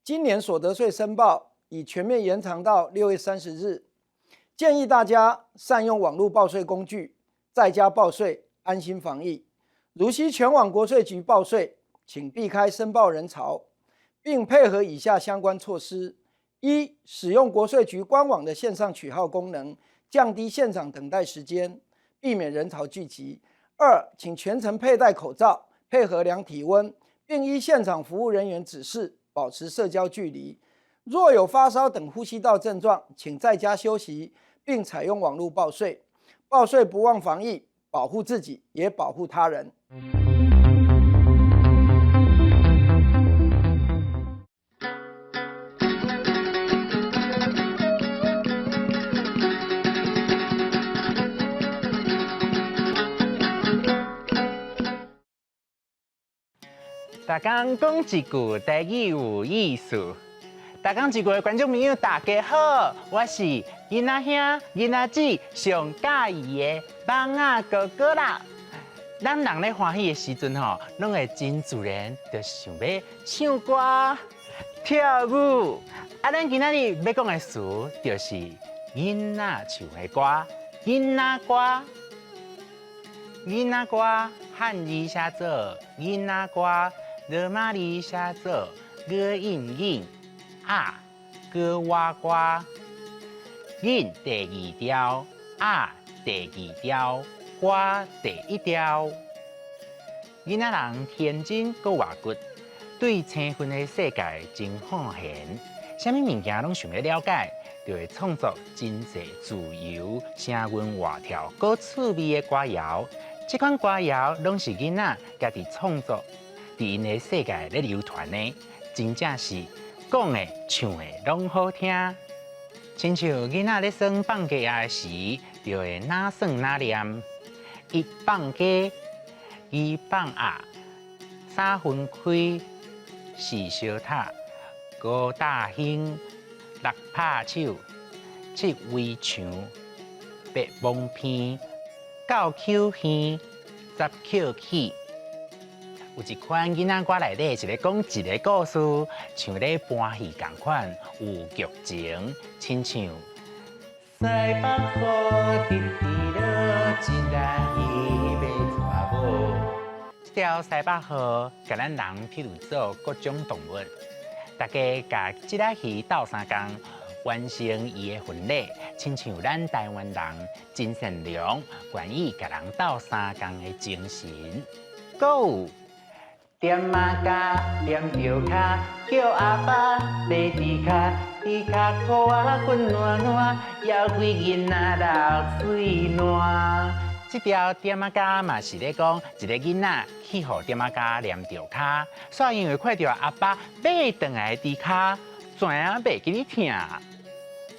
今年所得稅申報已全面延長到6月30日。建議大家善用網絡報稅工具，在家報稅，安心防疫。如需前往國稅局報稅，請避開申報人潮，並配合以下相關措施：一、使用國稅局官網的線上取號功能，降低現場等待時間，避免人潮聚集；二、請全程佩戴口罩，配合量體溫，並依現場服務人員指示保持社交距離。若有發燒等呼吸道症狀，請在家休息，並採用網絡報稅。報稅不忘防疫，保護自己也保護他人。逐工講一句台語有意思。逐工一句的觀眾朋友，大家好，我是囡仔兄、囡仔姊上喜歡的蠓仔哥哥啦。咱人咧歡喜的時陣吼，攏會真自然就想欲唱歌、跳舞。啊，咱今仔日欲講的詞就是囡仔唱的歌、囡仔歌。囡仔歌漢字寫做囡仔歌，羅馬字寫做語音囡仔歌仔歌。囡第二調，仔第二調，歌第一調。囡仔人天真閣活骨，對青春的世界真好閒，啥物物件攏想欲了解，就會創作真濟自由、聲韻活跳、閣趣味的歌謠。這款歌謠攏是囡仔家己創作，佇𪜶的世界咧流傳的，真正是講的、唱的攏好聽。親像囡仔咧耍放雞仔的時，就會哪耍哪念，一放雞，二放鴨，三分開，四相拍，五打興，六拍手，七圍牆，八摸鼻，九搝耳，十抾起。有一款囡仔歌內底是咧講一个故事，像咧搬戲仝款，有劇情，親像西北雨直直落，一來伊欲娶某。這條西北雨，共咱人比喻做各種動物，大家共這隻魚鬥相共，完成伊的婚禮，親像咱台灣人真善良，願意共人鬥相共的精神。閣有踮仔跤，踮著跤，叫阿爸買豬跤，豬跤褲仔滾爛爛，枵鬼囡仔流喙瀾。這條踮仔跤嘛是咧講一个囡仔去予踮仔跤黏著跤，煞因為看著阿爸買轉來的豬跤，知影袂記得疼。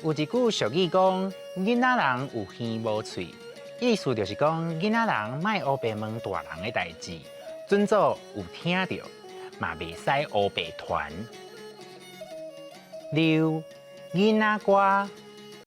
有一句俗語講，囡仔人有耳無喙，意思就是講囡仔人莫烏白問大人的代誌。準做有聽著，嘛袂使烏白傳。六，囡仔歌。